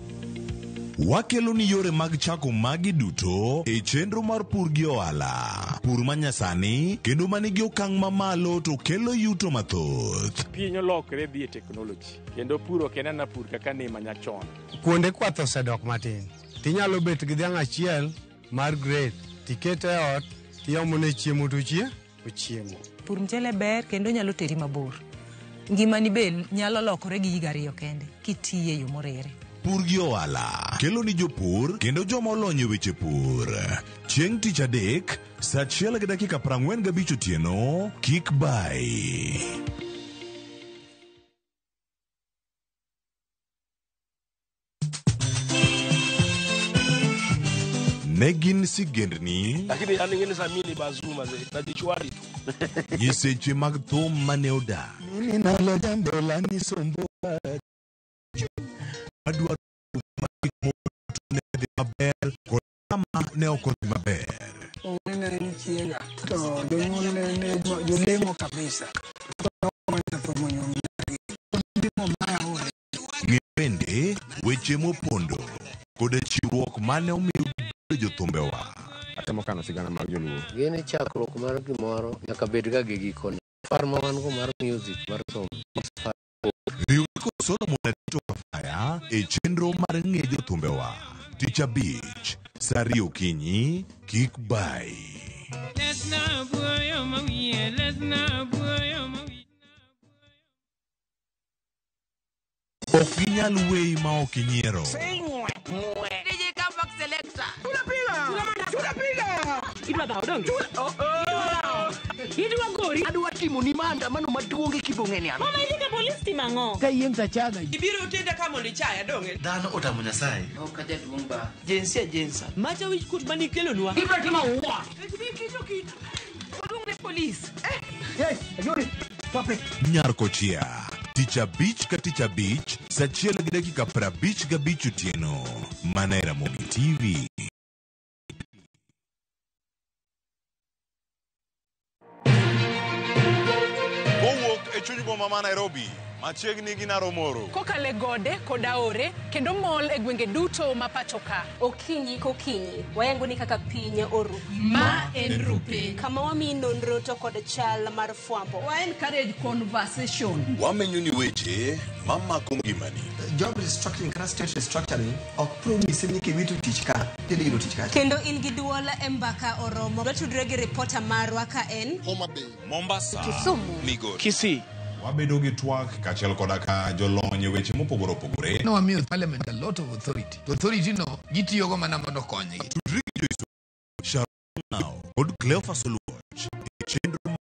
Wakelo ni yore mag chako magi duto e chenro mar pur gi ohala. Pur manyasani kendo manigi okang' mamalo to kelo yuto mathoth. Piny olokre dhi e teknoloji kendo pur ok en ana pur kaka ne manyachon. Kuonde kwath osedok matin. Tinyalo bet gi dhiang' achiel mar grade, tikete e ot, tiomone chiemo to ochiemo. Pur mchele ber kendo nyalo teri mabor. Ngimani be nyalo lokore gi higa 2 kende kitiye e yo morere. Pur gi ohala kelo ni jopur kendo joma olony e weche pur. Chieng' tich adek saa 1:45 otieno kik bai. Ne gin sigendni Lakini yani ngine sa mimi ni bazuma ze najichwari tu. nyiseche mag thum mane odak Mimi nalo jambo la nisombo madwaro gik moko duto ne dhi maber kod kama ne ok odhi maber. Owene en chiega to jonyuolne ne jolemo kabisa. Ng'e bende weche mopondo koda chiwruok mane omiyo gibedo jothumbewa. Atemo kano sigana mag joluo. Gini chakruok mar gimoro nyaka bed ga gi gikone. Par ma wan go mar music mar thum. Riwri kod Solomon Atito Kafaya e chenro mar ng'e jothumbewa. Tich abich saa 2 okinyi kik bai. Ok ginyal weyi ma ok inyiero. DJ Comeback Selector. Tunapiga! Idwa dhawo donge? Idwa gori? Adwa timo ni maandamano maduong' e kibong'e an. Mama idhi ka polis timo ang'o? Ka yieng' tachaga. Ibiro tenda ka mondo ichaya donge? Dhano otamo Nyasaye. Ok ajaduong' ba. Jinsia jinsa. Macha wich kut manikelonwa. Ibiro timo wa. Waluong ne polis. Hey, ayori. Stop it. Nyar Kochia. Tich abich ka tich abich, sa achiel gi dakika 55 otieno. Mana e Ramogi TV. Kowuok e chuny boma ma Nairobi, machiegni gi Naromoro. Kokalo e gode kod aore kendo mol e gwenge duto ma pacho ka. Okinyi kokinyi, wayango ni kaka piny oru. Ma en Rupiny. Kama wamiyi nonro to kod chal mar fwambo. Wa encourage conversation. Wamenyo ni weche mamako ngimani. Job restructuring kata state restructuring ok promise ni kiwito tich ka tidhi yudo tich kacha. Kendo in gi duol e mbaka oromo. Watudre gi ripota marwa ka en Homa Bay, Mombasa, Kisumu, Migori, Kisii. Wabedo gi twak kaachiel koda ka jolony e weche mopogore opogore. Nowamiyo parliament a lot of authority. To authority no gitiyogo mana mondo okonygi. Tudri gi Joyce Sharon Nao kod Cleophas Oluoch e chenro mar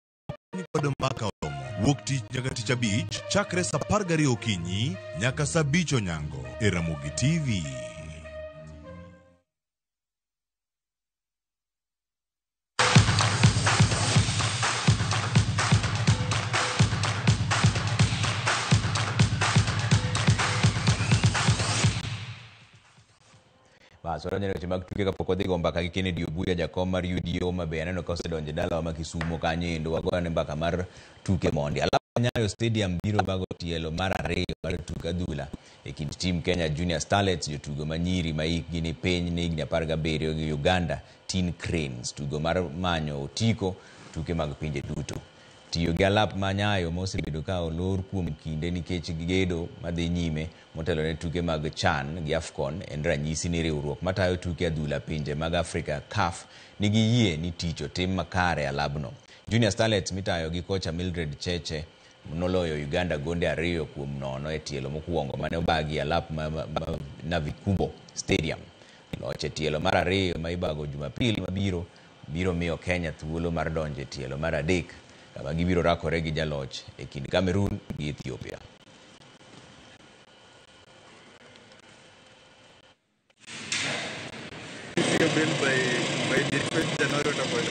kod mbaka oromo. Wuok tich nyaka tich abich chakre sa 12 okinyi nyaka sa 5 onyango e Ramogi TV. Bas, wadonjo e weche mag tuke kapok wadhi go mbaka gi Kennedy Obuya, jakom mar UDA Homa Bay. Aneno ka osedonjo e dalawa ma Kisumo kanyo endo, wagoyone mbaka mar tuke mondi. Alafu Nyayo Stadium biro bago tielo mar ariyo mar tuk adhula e kind team Kenya Junior Starlets, jotugo ma nyiri ma hikgi ni piny ne higni 17 gi Uganda Teen Cranes, tugo mar manyo otiko tuke mag pinje duto. Tiyo gi alap ma Nyayo mosebedo ka olor kuom kinde nikech gedo madhi nyime motelo ne tuke mag CHAN gi AFCON en ranyisi ni riwruok matayo tuke adhula pinje mag Afrika CAF nigi yie ni tich otim makare e alabno. Junior Starlets mitayo gi kocha Mildred Cheche noloyo Uganda gonde 2-0 e tielo mokwongo mane obagi alap ma Navikubo Stadium. Loch e tielo mar ariyo ma ibago Jumapil mabiro biro miyo Kenya thuolo mar donjo e tielo mar 3 kama gibiro rakore gi jaloch e kind Cameroon gi Ethiopia. By different January utakuwa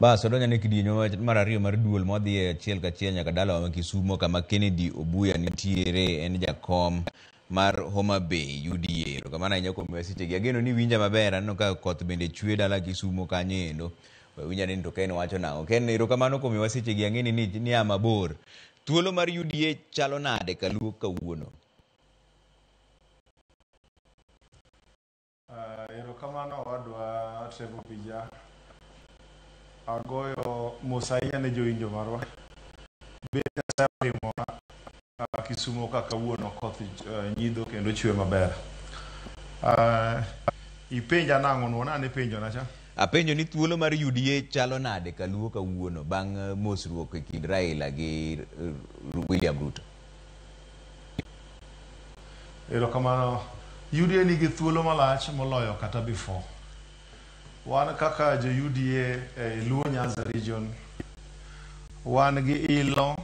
Bas, wadonjo ne kidieny mar ariyo mar duol mwadhi e achiel kachiel nyaka dalawa ma Kisumo kama Kennedy Obuya nitiere, en jakom mar Homa Bay UDA. Erokamano ahinya kuom miyowa sechegi. Ageno ni iwinja maber, aneno ka koth bende chwe dala Kisumo kanyo endo. We winja ni to Ken wacho nang'o. Ken, erokamano kuom miyowa sechegi, ang'e ni nia mabor. Thuolo mar UDA chalo nade kaluo kawuono? Erokamano owadwa Trevor Pija. Agoyo mos ahinya ne jowinjo marwa. Be Nyasaye orimowa Kisumo ka kawuono koth nyidho kendo chwe maber. Ipenja nang'o nuona ane penjona cha? Apenjo ni thuolo mar UDA chalo nade kaluo kawuono bang' mosruok e kind Raila gi William Ruto? Erokamano. UDA nigi thuolo malach moloyo kata before. Wan kaka jo UDA e Luo Nyanza region, wan gi ilo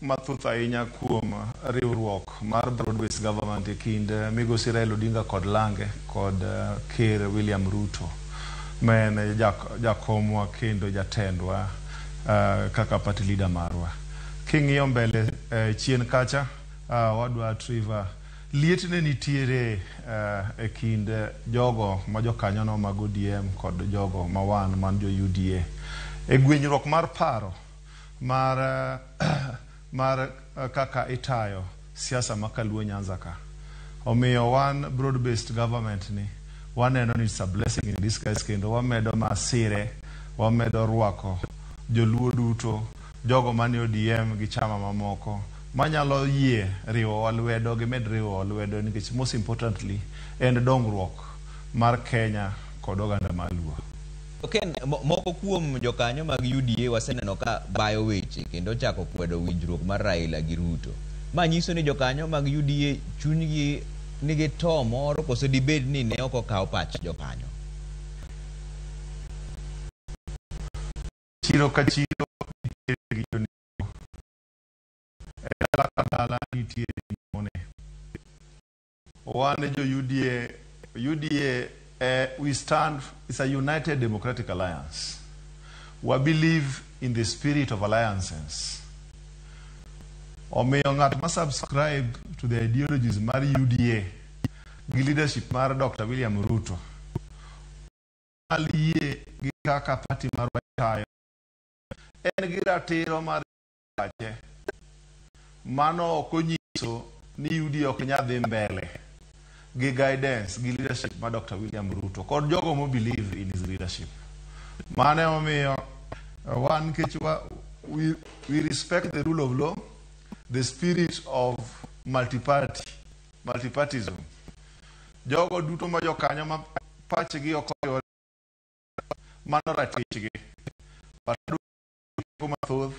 mathoth ahinya kuom riwruok mar broad-based government e kind migosi Raila Odinga kod Lange kod Ker William Ruto ma en jakomwa kendo jatendwa kaka party leader marwa. King'iyo mbele chien kacha, wadwa Trevor, liet ne nitiere e kind jogo ma jokanyono mag ODM kod jogo ma wan man jo UDA. E gwenyruok mar paro mar kaka itayo siasa ma Kaluo Nyanza ka. Omiyo wan broad based government ni waneno ni it's a blessing in disguise kendo wamedo masire, wamedo rwako joluo duto, jogo manie ODM gi chama mamoko manyalo yie riwowa lwedo gimed riwowa lwedo nikech most importantly en dongruok mar Kenya kod oganda mar Luo. Ken, moko kuom jokanyo mag UDA waseneno ka bayo weche kendo chako kwedo winjruok mar Raila gi Ruto. Ma nyiso ni jokanyo mag UDA chunygi nigi to moro koso dibed ni ne ok okaw pach jokanyo? Chiro ka chiro nitiere gi dala nitie mone. Wan jo UDA, UDA we stand, it's a United Democratic Alliance. We believe in the spirit of alliances. Omiyo ng'at ma subscribe to the ideologies mar UDA gi leadership mar Dr. William Ruto nyal yie gi kaka party marwa tayo. En gi ratiro mar pache. Mano ok onyiso ni UDA ok nyal dhi mbele gi guidance gi leadership mar Dr. William Ruto kod jogo mo believe in his leadership. Mano emomiyo wan nikech we respect the rule of law, the spirit of multipartyism. Jogo duto ma jokanyo ma pachgi ok oriwore mano ratichgi. But adwaro mathoth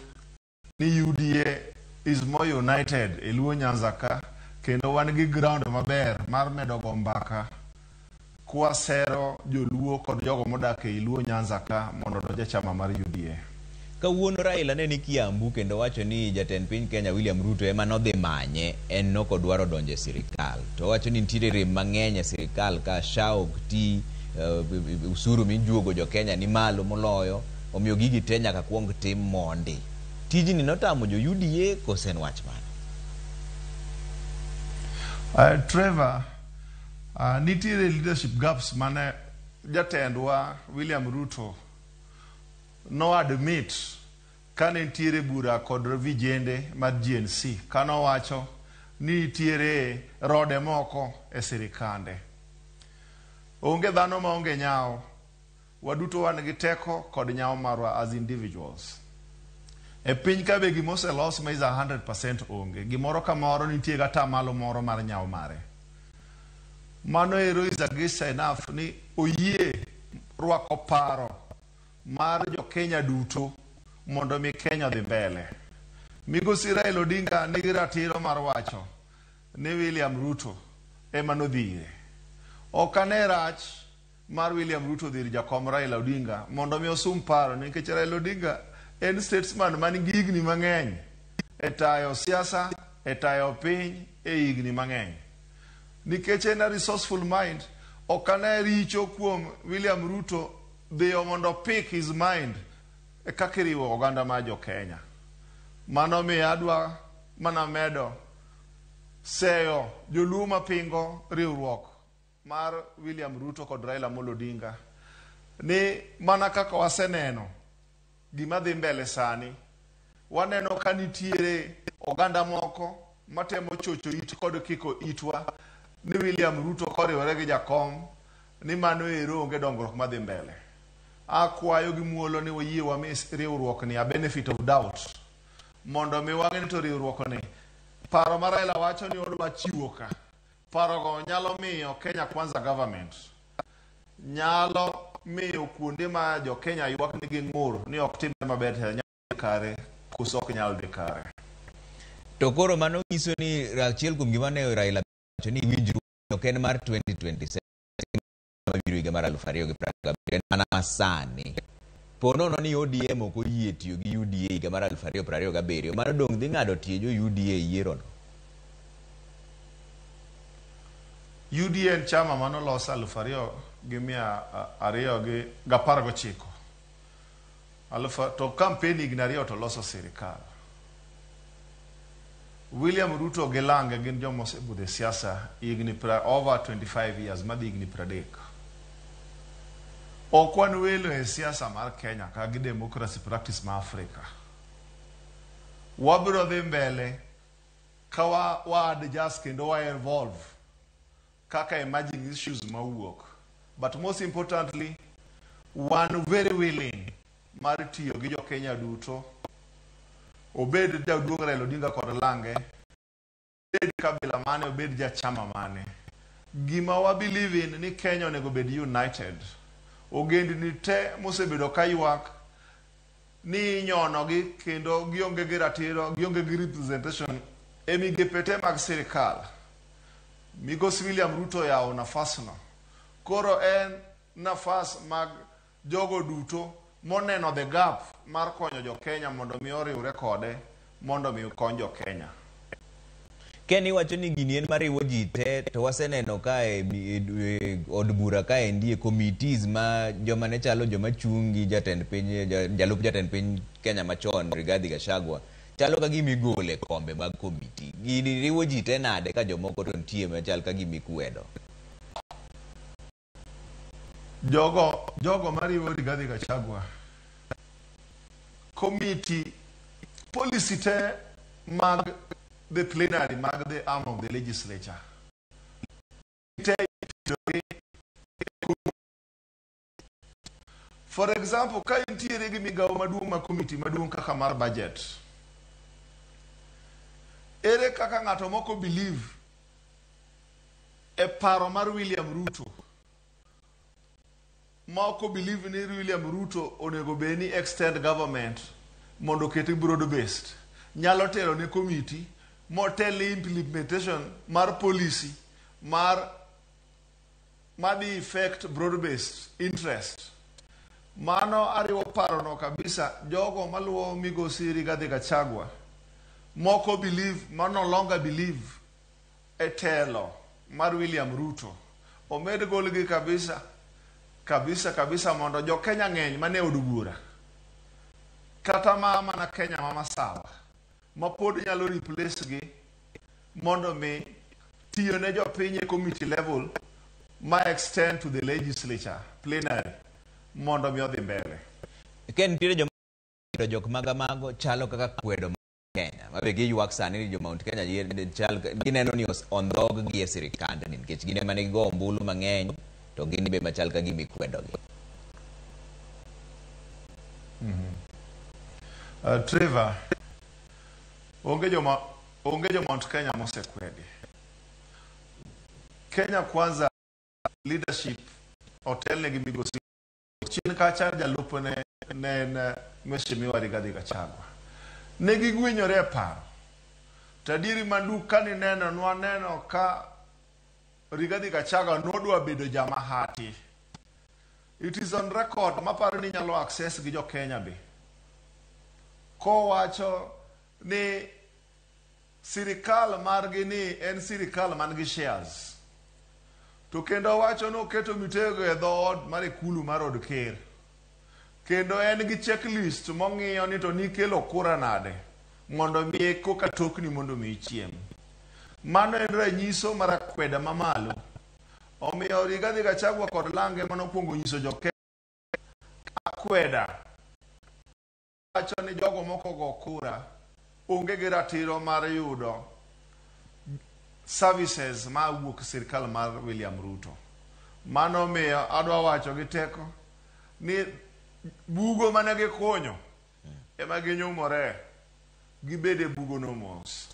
ni UDA is more united e Luo Nyanza ka kendo wan gi ground maber mar medo go mbaka kwasero joluo kod jogo modak ei Luo Nyanza ka mondo odonj e chama mar UDA. Kawuono Raila ne ni Kiambu kendo wacho ni jatend piny Kenya William Ruto ema nodhi manye, en nokodwaro donjo e sirikal. To owacho ni nitiere rem mang'eny e sirikal ka SHA ok ti, usuru mijuogo jo Kenya ni malo moloyo, omiyo gigi te nyaka kuong tim mondi. Tijni notamo jo UDA kose en wach mane? Trevor, nitiere leadership gaps mane jatendwa William Ruto no admit kane nitiere bura kod vijende mar GNC kanowacho ni nitiere rode moko e sirikande. Onge dhano maonge nyawo. Waduto wan gi teko kod nyawo marwa as individuals. E piny ka be gimoselos ma is 100% onge. Gimoro ka moro nitie gi atamalo moro mar nyawo mare. Mano ero is a enough ni oyie rwako paro mar jo Kenya duto mondo mi Kenya odhi mbele. Migosi Raila Odinga nigi ratiro mar wacho ni William Ruto ema nodhi ire. Ok ane rach mar William Ruto dhi ir jakom Raila Odinga mondo mi osum paro nikech Raila Odinga en statesman man gi higni mang'eny e tayo siasa, e tayo piny e higni mang'eny. Nikech en a resourceful mind, ok ane richo kuom William Ruto dhiyo mondo pick his mind e kaka iriwo oganda mar jo Kenya. Mano miyo adwa mana medo seyo joluo mapingo riwruok mar William Ruto kod Raila Amolo Odinga ni mana kaka waseneno gima dhi mbele sani, waneno ka nitiere oganda moko matemo chocho it kod kiko itwa ni William Ruto koriwore gi jakom ni mano ero onge dongruok madhi mbele. Akwayo gi muolo ni wayie wami riwruok ni a benefit of doubt mondo mi wang'e ni to riwruok ni paro ma Raila wacho ni odwa chiwo ka parogo nyalo miyo Kenya Kwanza government nyalo miyo kuonde ma jo Kenya ywak ni ging'ur ni ok timre maber to nyalo dhi kare koso ok nyal dhi kare. To koro mano nyiso ni achiel kuom gima ne Raila wacho ni winjruok ok en mar 2027 mabiro higa mar 2027 en mana masani. Po nono ni ODM ok oyie tiyo gi UDA higa mar 2027, mano dong' dhi ng'ado tie jo UDA e yiero no. UDA en chama manolos 2219. To campaign higni 2 to loso sirikal. William Ruto gi Lange gin joma osebudho e siasa higni over 25 years madhi higni 30. Ok wan welo e siasa mar Kenya ka gi democracy practice ma Afrika. Wabiro dhi mbele ka wa adjust kendo wa evolve kaka emerging issues mawuok. But most importantly, wan very willing mar tiyo gi jo Kenya duto. Obed jaduong' Raila Odinga kod Lange, obed kabila mane, obed jachama mane. Gima wa believe in ni Kenya onego bed united. Ogendni te mosebedo ka ywak ni inyonogi kendo gionge gi ratiro, gionge gi representation e migepe te mag sirikal. Migosi William Ruto oyawo nafas no. Koro en nafas mag jogo duto moneno the gap mar konyo jo Kenya mondo mi oriwre kode mondo mi okony jo Kenya. Ken iwacho ni gini en mariwo ji te to waseneno ka e od bura kaendi e committees ma joma ne chalo joma chung' gi jatend piny jalup jatend piny Kenya machon Rigathi Gachagua chalo ka gima igole kombe mag committee. Gini riwo ji te nade ka jomoko to nitie machal ka gima ikwedo? Jogo mariwo Rigathi Gachagua committee policy te mag the plenary mag the arm of the legislature te. For example, ka intiere gi migawo maduong' ma committee maduong' kaka mar budget, ere kaka ng'ato moko believe e paro mar William Ruto ma ok believe ni William Ruto onego bed ni extend government mondo oketi broad based nyalo telo ne committee motel ne implementation mar policy mar madhi affect broad based interest. Mano ariwo parono kabisa. Jogo maluwo migosi Rigathi Gachagua moko believe ma no longer believe e telo mar William Ruto omed golgi kabisa kabisa kabisa mondo jo Kenya ng'eny mane od bura kata ma mana Kenya ma masawa ma pod nyalo replace gi mondo mi tiyo ne jopiny e committee level ma extend to the legislature plenary mondo mi odhi mbele. Ken nitiere joma jok maga mago chalo kaka kwedo Kenya ma be giywak sani ni jo Mount Kenya chal gineno ni ondhog gi e sirikandni nikech gin ema ne gigo ombulu mang'eny to gin be machal ka gima ikwedogi. Trevor, onge jo Mount Kenya mosekwedi. Kenya Kwanza leadership otelne gi migosi chien kacha jalupne ne en Mheshimiwa Rigathi Gachagua. Ne gigwinyore e paro. To adieri manduk kanineno nwaneno ka Rigathi Gachagua nodwa bedo jamahati. It is on record maparo ni nyalo access gi jo Kenya be. Kowacho ni sirikal margi ni en sirikal man gi shares. To kendo wacho noketo mitego e dhood mar ikulu mar od ker. Kendo en gi checklist mong'iyo ni to nikelo kura nade mondo mi koka tokni mondo mi chiem. Mano en ranyiso mar akweda mamalo. Omiyo Rigathi Gachagua kod lange manokwongo nyiso jo Kenya akweda wacho ni jogo moko go kura onge gi ratiro mar yudo services ma wuok sirikal mar William Ruto. Mano miyo adwa wacho gi teko ni bugo mane gikunyo ema ginyumore gibede bugo no mos.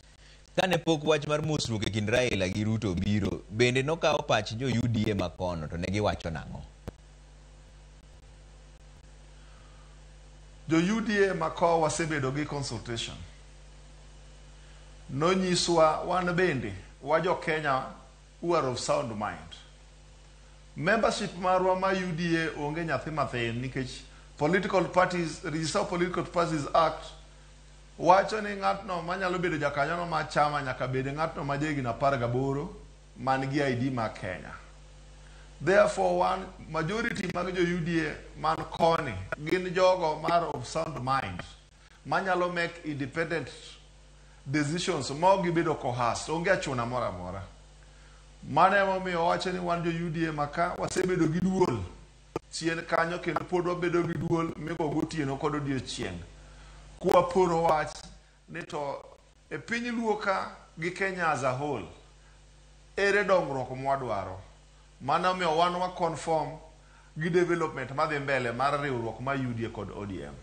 Kane pok wach mar mosruok e kind Raila gi Ruto biro, bende nokawo pach jo UDA makono to ne giwacho nang'o? Jo UDA mako wasebedo gi consultation. Nonyiswa wan bende wa jo Kenya who are of sound mind. Membership marwa ma UDA onge nyathi mathin nikech Political Parties, Register of Political Parties Act wacho ni ng'atno manyalo bedo jakanyono mar chama nyaka bed ng'atno ma jahigni 18 man gi ID mar Kenya. Therefore, one majority mag jo UDA man koni gin jogo mar of sound mind manyalo make independent decisions ma ok gibedo coerced, onge achuna moro amora. Mano emomiyo wacho ni wan jo UDA maka wasebedo gi duol chien kanyo kendo pod wabedo gi duol migo gotieno kod odiochieng' kwaporo wach ni to e piny Luo ka gi Kenya as a whole ere dongruok mwadwaro. Mano omiyo wan wa conform gi development madhi mbele mar riwruok mar UDA kod ODM.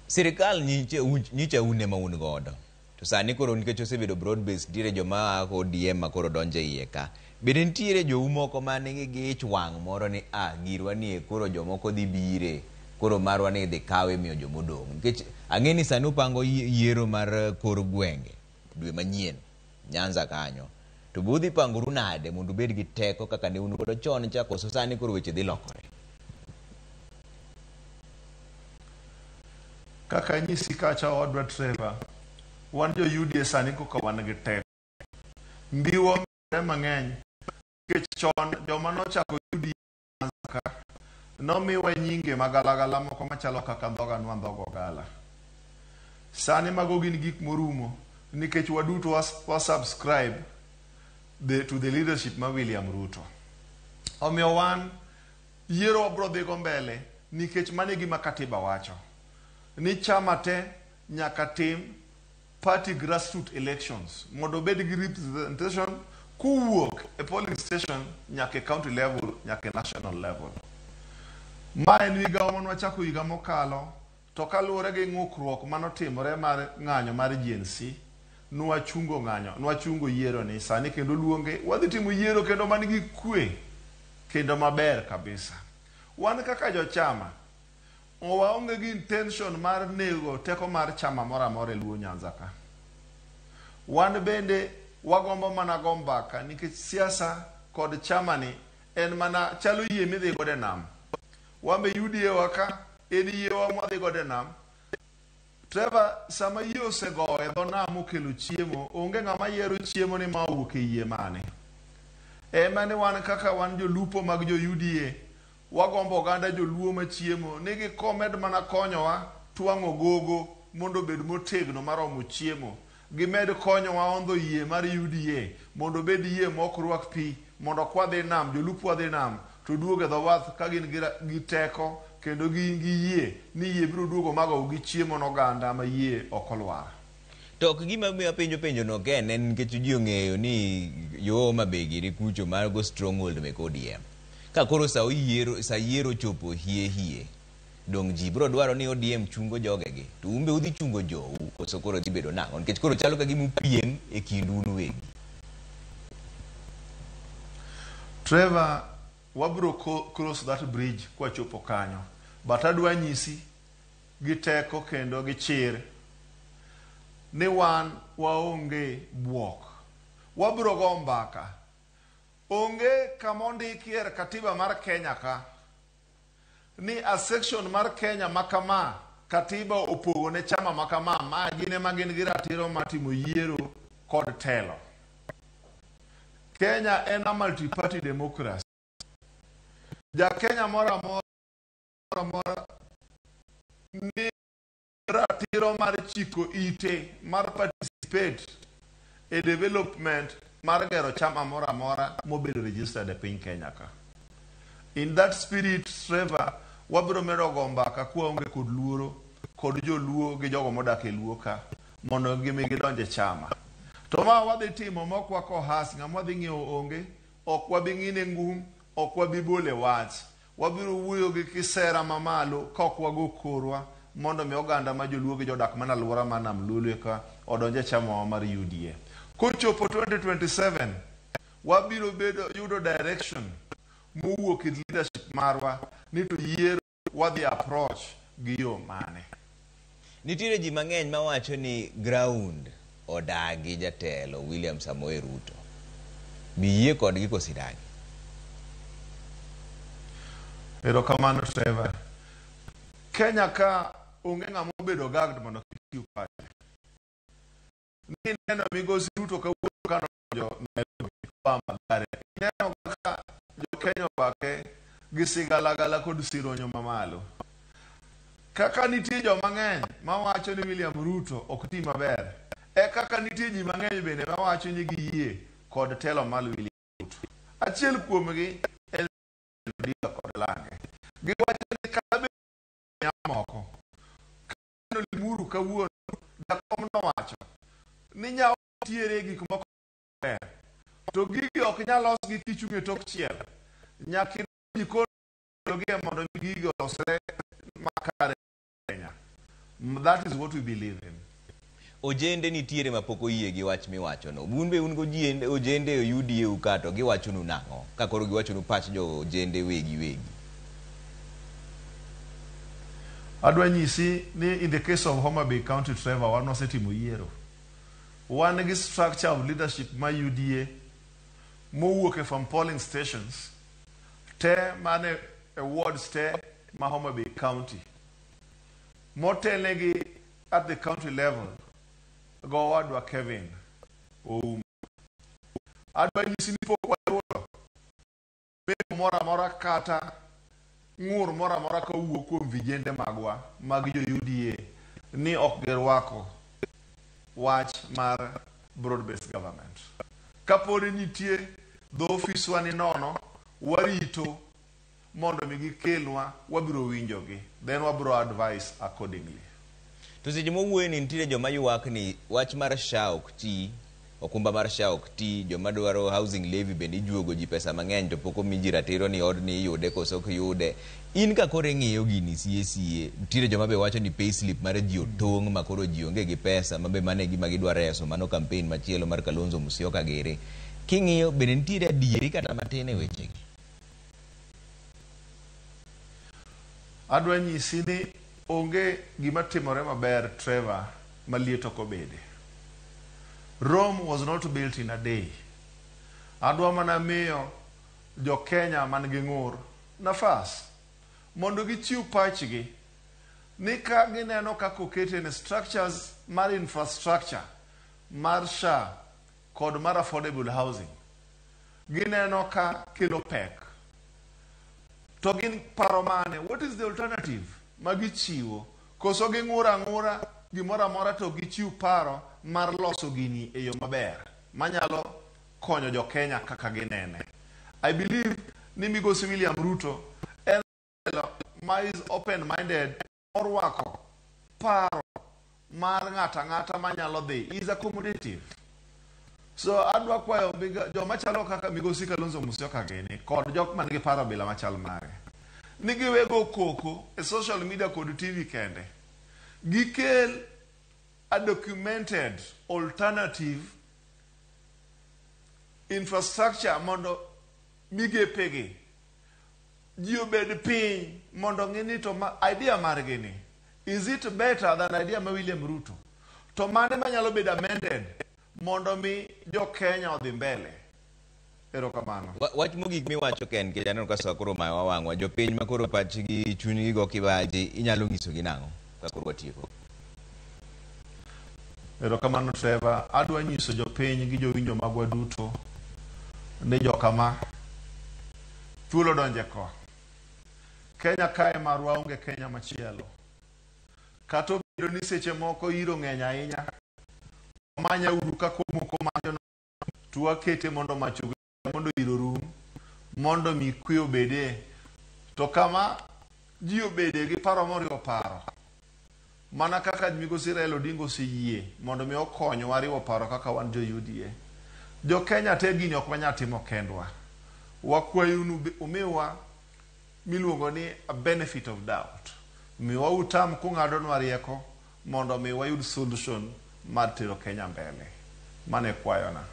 Sirikal nyicha un ema un godo. To sani koro nikech osebedo broad based nitiere joma a ODM ma koro donjo e iye ka. Bende nitiere jou moko ma nigi gi ich wang' moro ni girwa ni koro jomoko dhi bire koro marwa ni idhi kawe miyo jomodong'. Nikech ang'e ni sani upango yiero mar kor gwenge dwe manyien Nyanza kanyo. To be udhi pangoru nade mondo ubed gi teko kaka ne un godo chon cha koso sani koro weche dhi lokore? Kaka anyisi kacha odwa Trevor, wan jo UDA sani koka wan gi teko. Mbiwa omedore mang'eny nikech chon joma nochako UDA Nyanza ka nomiwa nyinge magalagala moko machalo kaka ndhoga nwa ndhogo ogala. Sani mago gin gik morumo nikech waduto wa subscribe to the leadership ma William Ruto. Omiyo wan yiero wabro dhigo mbele nikech mano e gima katiba wacho. Ni chama te nyaka tim party grassroots elections mondo obed gi representation kowuok e polling station nyaka e county level nyaka e national level. Ma en migawo mane wachako higa mokalo to kaluwore gi ng'ukruok manotimore mar ng'anyo mar GNC nwachungo ng'anyo nwachungo yiero ni sani kendo luonge wadhi timo yiero kendo man gi kwe kendo maber kabisa. Wan kaka jochama waonge gi intention mar nego teko mar chama moro amora e Luo Nyanza ka. Wan bende wagombo mana go mbaka nikech siasa kod chama ni en mana chalo yie midhi godo e nam. Wan be UDA wa ka en yiewa mwadhi godo e nam. Trevor, sama yie osegowo e dho nam okelo chiemo, onge ng'ama yiero chiemo ni ma owuok e yie mane. Ema ni wan kaka wan jolupo mag jo UDA, wagombo oganda joluo machiemo ni gikomed mana konyowa twang'o gogo mondo obed motegno maromo chiemo. Gimed konyowa ondho yie mar UDA mondo obed yie mok rwak pi mondo kwadhi nam, jolupo wadhi nam to duogo e dho wath ka gin gi teko kendo gin gi yie ni yie biro duogo magow gi chiemo n'oganda ma yie ok olwar. To ok gima miyo apenjo penjo no ken en nikech ji ong'eyo ni yo Homa Bay giri kucho mago stronghold mek ODM. Ka koro sa oyiero sa yiero ochopo hie hie, dong ji biro dwaro ni ODM chungo jogegi to un be udhi chungo jou koso koro dhi bedo nang'o? Nikech koro chalo ka gima upiem e kindu un uwegi. Trevor, wabro cross that bridge kwachopo kanyo. But adwa nyisi gi teko kendo gi chir ni wan waonge buok. Wabro go mbaka. Onge kama ondikie e katiba mar Kenya ka ni a section mar Kenya ma kama katiba opogo ne chama ma kama ma gin ema gin gi ratiro mar timo yiero kod telo. Kenya en a multi-party democracy. Ja Kenya moro amora ni ratiro mar chiko ite mar participate e development mar gero chama moro amora mobedo registered e piny Kenya ka. In that spirit, Trevor, wabiro medo go mbaka kwaonge kod luoro kod joluo gi jogo modak e luo ka mondo gimi gidonj e chama. To ma wadhi timo mok wakohas, ng'ama wadhi ng'iewo onge, ok wabi ng'ine ngum, ok wabi bole wach. Wabiro wuoyo gi kisera mamalo ka ok wago korwa mondo mi oganda ma joluo gi jodak mana alwora mar Nam Lolwe ka odonj e chama mar UDA. Kochopo 2027, wabiro bedo yudo direction mowuok e leadership marwa ni to yiero wadhi approach gi yo mane. Nitiere ji mang'eny mawacho ni ground odagi jatelo William Samoei Ruto. Biyie kodgi koso idagi? Erokamano Trevor. Kenya ka onge ng'ama obedo gagged mondo kik chiw pache. Ni neno migosi Ruto kawuono ka nodonjo Nairobi koa Mathare. Ineno kaka jo-Kenya orwake gi sigalagala kod sironyo mamalo. Kaka nitie joma ng'eny mawacho ni William Ruto ok ti maber, e kaka nitie ji mang'eny bende mawacho ni giyie kod telo mar William Ruto. Achiel kuomgi en Odinga kod lange. Giwacho ni kata bed moko, kaneno Limuru kawuono, jakom nowacho ni nyawo nitiere gik moko maber, to gigi ok nyal los gi kichung' e tok chiel. Nyaka idonj jikon gie mondo mi gigi olosre makare Kenya. That is what we believe in. Ojende nitiere mapok oyie gi wach miwachono. Un be un go ojende e UDA u ka to giwachonu nang'o? Ka koro giwachonu pach jo ojende wegi wegi. Adwa nyisi ni in the case of Homa Bay County, Trevor, wan wasetimo yiero. Wan gi structure of leadership ma UDA mowuok e from polling stations te mane e wards te ma Homa Bay County. Motelnegi at the county level go owadwa Kevin Ouma. Adwa nyisi ni pok wayudo memo moro amora kata ng'ur moro amora kowuok kuom vijende magwa mag jo UDA ni ok girwako wach mar broad based government. Kapo ni nitie dho ofiswa ni nono, warito mondo mi gikelnwa, wabiro winjogi, then wabiro advise accordingly. To seche mowuoyo ni nitiere joma ywak ni wach mar SHA ok ti, okumba mar SHA ok ti, joma dwaro housing levy bende ijuogo ji pesa mang'eny to pok omi ji ratiro ni odni iyude koso ok yude. In ka koro ing'iyo gini sie sie, nitiere joma be wacho ni payslip mar ji otong' ma koro ji onge gi pesa ma be mano e gima gidwa reso, mano campaign machielo mar Kalonzo Musyoka giri. King'iyo bende nitiere adieri kata matin e wechegi? Adwa nyisi ni onge gima timore maber Trevor ma liet ok obede. Rome was not built in a day. Adwa mana miyo jo Kenya man gi ng'ur nafas mondo gichiw pachgi ni ka gineno kaka okete ni structures mar infrastructure mar SHA kod mar affordable housing gineno ka kelo pek to gin paro mane what is the alternative ma gichiwo koso ging'ur ang'ura gimoro amora to gichiw paro mar loso gini e yo maber manyalo konyo jo Kenya kaka ginene I believe ni migosi William Ruto en ma is open minded orwako paro mar ng'ato ang'ata manyalo dhi is accommodative so adwa kwayo joma chalo kaka migosi Kalonzo Musyoka gini kod jok man gi paro bila machal mare ni giwego koko e social media kod TV kende gikel a documented alternative infrastructure mondo migepegi ji obed piny mondo ng'i ni to ma, idea margi ni is it better than idea ma William Ruto to mane manyalo bedo amended mondo mi jo Kenya odhi mbele erokamano Wach mogik miwacho ken nikech aneno ka sa koro mayowa wang'wa jopiny ma koro pachgi chunygi go kibaji inyalo nyisogi nang'o ka koro watieko Erokamano Trevor, adwa nyiso jopiny gi jowinjo magwa duto ni jokama thuolo donje ko. Kenya kae marwa onge Kenya machielo. Kata obedo ni seche moko iro ng'eny ahinya, wamanya uru kaka omoko majno to wakete mondo mach mondo iro rum mondo mi kwe obede. To kama ji obede gi paro moriwo paro, mana kaka migosi Raila Odinga oseyie mondo mi okonywa riwo paro kaka wan jo UDA. Jo Kenya te gini ok wanyal timo kendwa. Wakwayo umiwa miluongo ni a benefit of doubt. Miwa utam kung'adonwa rieko mondo mi wayud solution mar tero Kenya mbele. Mano e kwayona.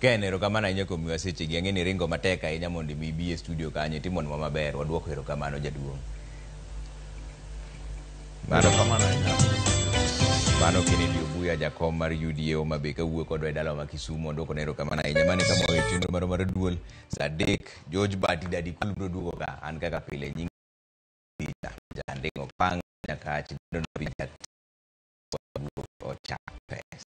Ken, erokamano ahinya kuom miwa sechegi. Ang'e ni ringo matek ahinya mondo imi ibi e studio kanyo itimonwa maber. Waduoko erokamano jaduong'. Erokamano ahinya. Mano Kennedy Obuya jakom mar UDA Homa Bay kawuoyo kodwa e dalawa ma Kisumu. Waduoko ne erokamano ahinya. Mano e kama wawe chenro marwa mar duol. Sa 3 George Bati Dadi Kul biro duogo ka an kaka pile nying Jandingo Pang Nyakach Ochak pesa.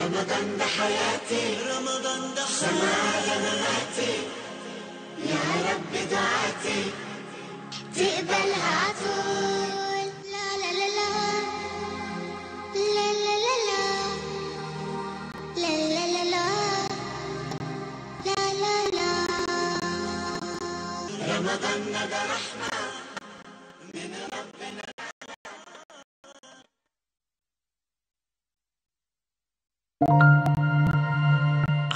رمضان ده حياتي رمضان ده سمايا مماتي يا رب دعاتي تقبلها عطول لا لا لا لا لا لا لا لا لا لا لا لا لا لا رمضان ده رحمة من ربنا.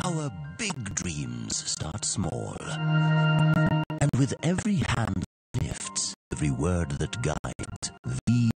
Our big dreams start small. And with every hand that lifts, every word that guides, these